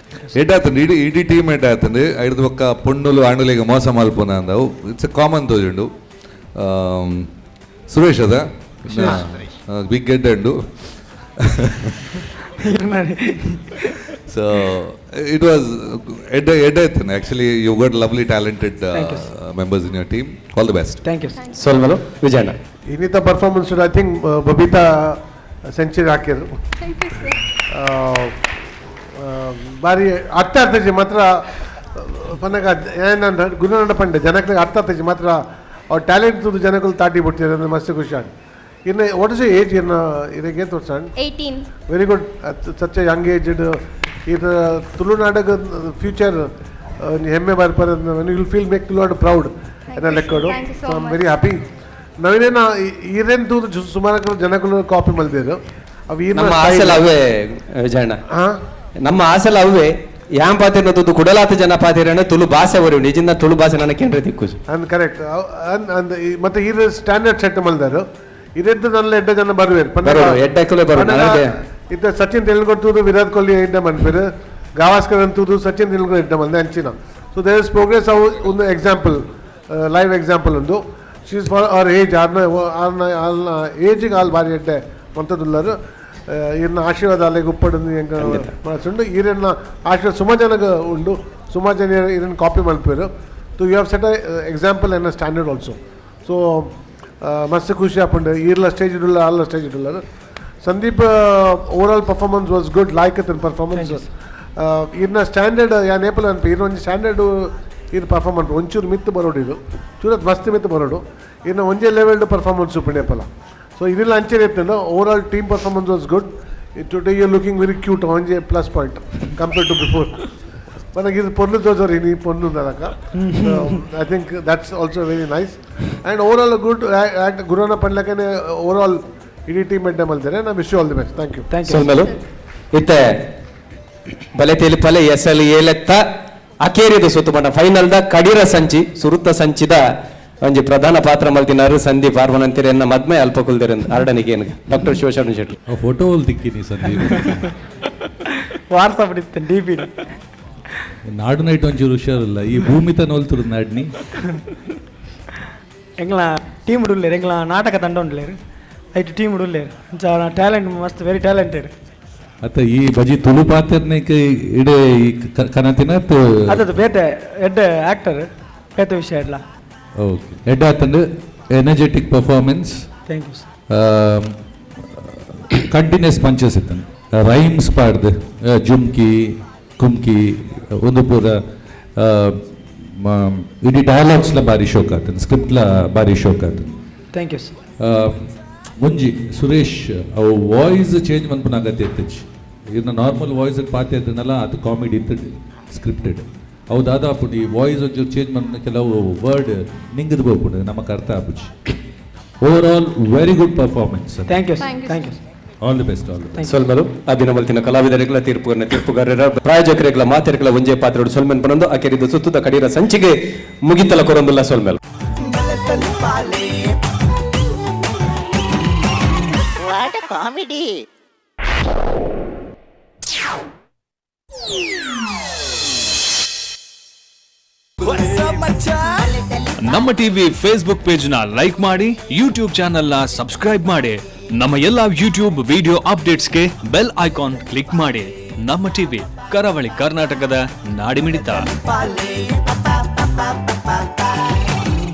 ಎಡ್ಡಾತಂಡು ಇಡೀ ಇಡೀ ಟೀಮ್ ಎಡ್ಡಾತಂಡು ಐಡ್ದು ಬೊಕ್ಕ ಪೊಣ್ಣುಲು ಆಣುಲಿಗೆ ಮೋಸ ಮಲ್ಪುನ ಅಂದವು it's A common ತೋಜುಂಡು. ಸುರೇಶ್ ಅದ ಬಿಗ್ ಎಡ್ಡಂಡು. ಸೊ it was ಎಡ್ಡೆ ಎಡ್ಡೆ ಇತ್ತು. Actually you got lovely talented members in your team. All the best. Thank you. ಸೋಲ್ಮಲು Vijayanna. ಇನ್ನಿತ performance I think Babita century ಹಾಕಿದ್ರು ಭಾರಿ ಅರ್ಥ ಆಗ್ತದೆ ಮಾತ್ರ. ಪನ್ನಗ ಏನ ಗುರುನಂಡ ಪಂಡೆ ಜನಕ್ಕೆ ಅರ್ಥ ಆಗ್ತದೆ ಮಾತ್ರ ಅವ್ರ ಟ್ಯಾಲೆಂಟ್ ತುದು ಜನಗಳು ತಾಟಿ ಬಿಡ್ತೀರ ಅಂದ್ರೆ ಮಸ್ತ್ ಖುಷಿ ಆಂಡ್. ಇನ್ನು what is age ಇನ್ನು ಇದಕ್ಕೆ ತೋರ್ಸಂಡ್? 18. Very good, such a young age. ಇದು ತುಳುನಾಡಗ ಫ್ಯೂಚರ್ ಹೆಮ್ಮೆ ಬರ್ಪರ, will feel make Tulunadu proud ಎನ್ನ ಲೆಕ್ಕಡು. Thank you so so I much. Very happy. ನವೀನೇನ ಈರೇನು ತೂದು ಸುಮಾರು ಜನಗಳು ಕಾಪಿ ಮಲ್ದೇರು ಅವು ಈರ್ನ ನಮ್ಮ style. ಆಸೆಲ ಅವೇ ವಿಜಯಣ್ಣ, ನಮ್ಮ ಆಸೆಲ ಅವೇ. ಯಾನ್ ಪಾತಿರ್ನ ತುದು ಕುಡಲಾತ ಜನ ಪಾತಿರಣ ತುಳು ಭಾಷೆ ಅವರು ನಿಜಿಂದ ತುಳು ಭಾಷೆ ನನ್ನ ಕೇಂದ್ರ ದಿಕ್ಕು. ಅಂದ್ ಕರೆಕ್ಟ್. ಅಂದ್ ಮತ್ತೆ ಈ ಸ್ಟ್ಯಾಂಡರ್ಡ್ ಸೆಟ್ ಮಲ್ದಾರು ಇದೆದ್ದು ನನ್ನ ಎಡ್ಡ ಜನ ಬರುವೇರು. ಬರೋರು, ಎಡ್ಡಕ್ಕಲೇ ಬರೋರು, ನನಗೆ. ಇತ್ತ ಸಚಿನ್ ತೆಂಡೂಲ್ಕರ್ ತೂದು ವಿರಾಟ್ ಕೊಹ್ಲಿ ಎಡ್ಡ ಮನ್ಪೇರು, ಗಾವಾಸ್ಕರ್ ಅಂತೂದು ಸಚಿನ್ ತೆಂಡೂಲ್ಕರ್ ಎಡ್ಡ ಮಲ್ದೆ ಅಂಚಿನ. So there is progress. ಅವು ಒಂದು example, live example ಒಂದು. She is for our age, ಆರ್ನ ಆರ್ನ ಆಲ್ನ ಏಜಿಗೆ ಆಲ್ ಬಾರಿ ಎಡ್ಡೆ ಮಂತದುಲ್ಲರು. ಈರ್ನ ಆಶೀರ್ವಾದ ಅಲ್ಲಿಗೆ ಉಪ್ಪಡು ಎಂಕ ಮನಸ್ಸುಂಡು. ಈರನ್ನ ಆಶೀರ್ವಾದ ಸುಮಾರು ಜನಕ್ಕೆ ಉಂಡು, ಸುಮಾರು ಜನ ಈರನ್ನ ಕಾಪಿ ಮಲ್ಪೇರು. So you have set example and standard also. So ಮಸ್ತ್ ಖುಷಿ ಆಪುಂಡು ಈರ್ಲ ಸ್ಟೇಜ್ ಇಡುಲ್ಲ ಅಲ್ಲ ಸ್ಟೇಜ್ ಇಡುಲ್ಲ. Sandeep over all performance was good, like ಇತ್ತು ಪರ್ಫಾರ್ಮೆನ್ಸ್. ಈರ್ನ ಸ್ಟ್ಯಾಂಡರ್ಡ್ ಯಾನ್ ಏಪಲ್ ಅನ್ಪ ಈರ್ನ ಒಂಜಿ ಸ್ಟ್ಯಾಂಡರ್ಡ್ ಈರ್ ಪರ್ಫಾರ್ಮೆನ್ಸ್ ಒಂಚೂರು ಮಿತ್ತು ಬರೋಡು, ಇದು ಚೂರತ್ ಮಸ್ತ್ ಮಿತ್ತು ಬರೋಡು. ಈರ್ನ ಒಂಜೇ ಲೆವೆಲ್ಡ್ ಪರ್ಫಾರ್ಮೆನ್ಸ್ ಉಪ್ಪುಂಡು ಏಪಲ. ಸೊ ಇದೆಲ್ಲ ಅಂಚೆ ಇತ್ತು. Over all team performance was good. Today you looking very cute, ಒಂಜಿ plus point compare to before. ನನಗೆ ಇದು ಪೊರ್ಲು ತೋಜೋರಿ ನೀ ಪೊರ್ಲು ನನಕ. I think that's also very nice and over all good. ಗುರುನ ಪಡ್ಲಕ್ಕನೆ over all ಇಡೀ ಟೀಮ್ ಎಡ್ಡೆ ಮಲ್ತಾರೆ. ನಾ wish you all the best. Thank you. Thank you. ಸೊಲ್ಮೆಲು. ಇತ್ತೆ ಬಲೆ ತೆಲಿಪಲೆ ಎಸ್ ಎಲ್ ಏಲೆತ್ತ ಅಕೇರಿದ ಸುತ್ತು ಬಣ್ಣ ಫೈನಲ್ the ಕಡಿರ ಸಂಚಿ ಸುರುತ್ತ ಸಂಚಿದ ಒಂಜಿ ಪ್ರಧಾನ ಪಾತ್ರ ಮಲ್ತಿನಾರು ಸಂದೀಪ್ ಆರ್ವನಂತಿರ ಎನ್ನ ಮದ್ಮೆ ಅಲ್ಪ ಕುಲ್ದಿರ ಅರಡನಿಗೆ ಏನ್ಗ ಡಾಕ್ಟರ್ ಶಿವಶರಣ ಶೆಟ್ಟಿ. ಫೋಟೋ ತಿಕ್ಕಿನಿ ಸಂದೀಪ್. ವಾಟ್ಸಪ್ ಇತ್ತು ಡಿ ಪಿ. ನಾಡು ನೈಟ್ ಒಂಚೂರು ಹುಷಾರಿಲ್ಲ ಈ ಭೂಮಿ ತನ್ನ ನಾಡ್ನಿ. ಎಂಗ್ಲ ಟೀಮ್ ಉಳ್ಳೇರು, ಎಂಗ್ಲ ನಾಟಕ ತಂಡ ಉಂಡ್ಲೇರು, ಐಟ್ ಟೀಮ್ ಉಳ್ಳೇರು. ಅಂಚ ಟ್ಯಾಲೆಂಟ್ ಮಸ್ತ್, ವೆರಿ ಟ್ಯಾಲೆಂಟೆಡ್. ಅತ್ತ ಈ ಬಜಿ ತುಳು ಪಾತ್ರನಿಗೆ ಇಡೇ ಈ ಕನತಿನ ಅದದು ಬೇತೆ ಎಡ್ಡೆ ಆಕ್ಟರ್ ಬೇತೆ ವಿಷಯ ಇಲ್ಲ. ಓಕೆ, ಎಡ್ಡೆ ಆತಂದು energetic performance. Thank you sir. Continuous punches ಇತ್ತಂದು, rhymes ಪಾಡ್ದು ಜುಮ್ಕಿ ಕುಮ್ಕಿ ಒಂದು ಪೂರ ಇಡೀ ಡೈಲಾಗ್ಸ್ಲ ಭಾರಿ ಶೋಕ್ ಆತನ, ಸ್ಕ್ರಿಪ್ಟ್ಲ ಭಾರಿ ಶೋಕ್ ಆತನ. Thank you sir. ಒಂಜಿ ಸುರೇಶ್ ಅವು ವಾಯ್ಸ್ ಚೇಂಜ್ ಮನ್ಪುನ ಅಗತ್ಯ ಇತ್ತಚ್ಚಿ. ಇನ್ನು ನಾರ್ಮಲ್ ವಾಯ್ಸ್ ಪಾತೆ ಇದ್ದನಲ್ಲ ಅದು ಕಾಮಿಡಿ ಇತ್ತು ಸ್ಕ್ರಿಪ್ಟೆಡ್. ಅವು ದಾದಾ ಆಪುಂಡು ಈ ವಾಯ್ಸ್ ಒಂಚೂರು ಚೇಂಜ್ ಮನ್ಪುನ ಕೆಲವು ವರ್ಡ್ ನಿಂಗದ್ ಬೋಪುಂಡು ನಮಕ್ ಅರ್ಥ ಆಪುಜಿ. Over all very good performance. Thank you sir. Thank you. All the best, all the best. ಸೊಲ್ಮೆಲು. ಅಭಿನವಲ್ತಿನ ಕಲಾವಿದರಿಗಳ ತೀರ್ಪುಗಾರನ ತೀರ್ಪುಗಾರರ ಪ್ರಾಯೋಜಕರಿಗಳ ಮಾತೆರಿಗಳ ಒಂಜೇ ಪಾತ್ರಡು ಸೊಲ್ಮೆನ್ ಪನೊಂದು ಅಕೆರಿದ ಸುತ್ತದ ಕಡೀರ ಸಂಚಿಗೆ ಮುಗಿತಲ ಕೊರೊಂದುಲ್ಲ ಸೊಲ್ಮೆಲು. What a comedy. ನಮ್ಮ TV Facebook page ನ ಲೈಕ್ ಮಾಡಿ, ಯೂಟ್ಯೂಬ್ ಚಾನೆಲ್ ನ ಸಬ್ಸ್ಕ್ರೈಬ್ ಮಾಡಿ, ನಮ್ಮ ಎಲ್ಲಾ ಯೂಟ್ಯೂಬ್ ವಿಡಿಯೋ ಅಪ್ಡೇಟ್ಸ್ಗೆ bell icon click ಮಾಡಿ. ನಮ್ಮ ಟಿವಿ ಕರಾವಳಿ ಕರ್ನಾಟಕದ ನಾಡಿಮಿಡಿತ. Pa pa pa pa.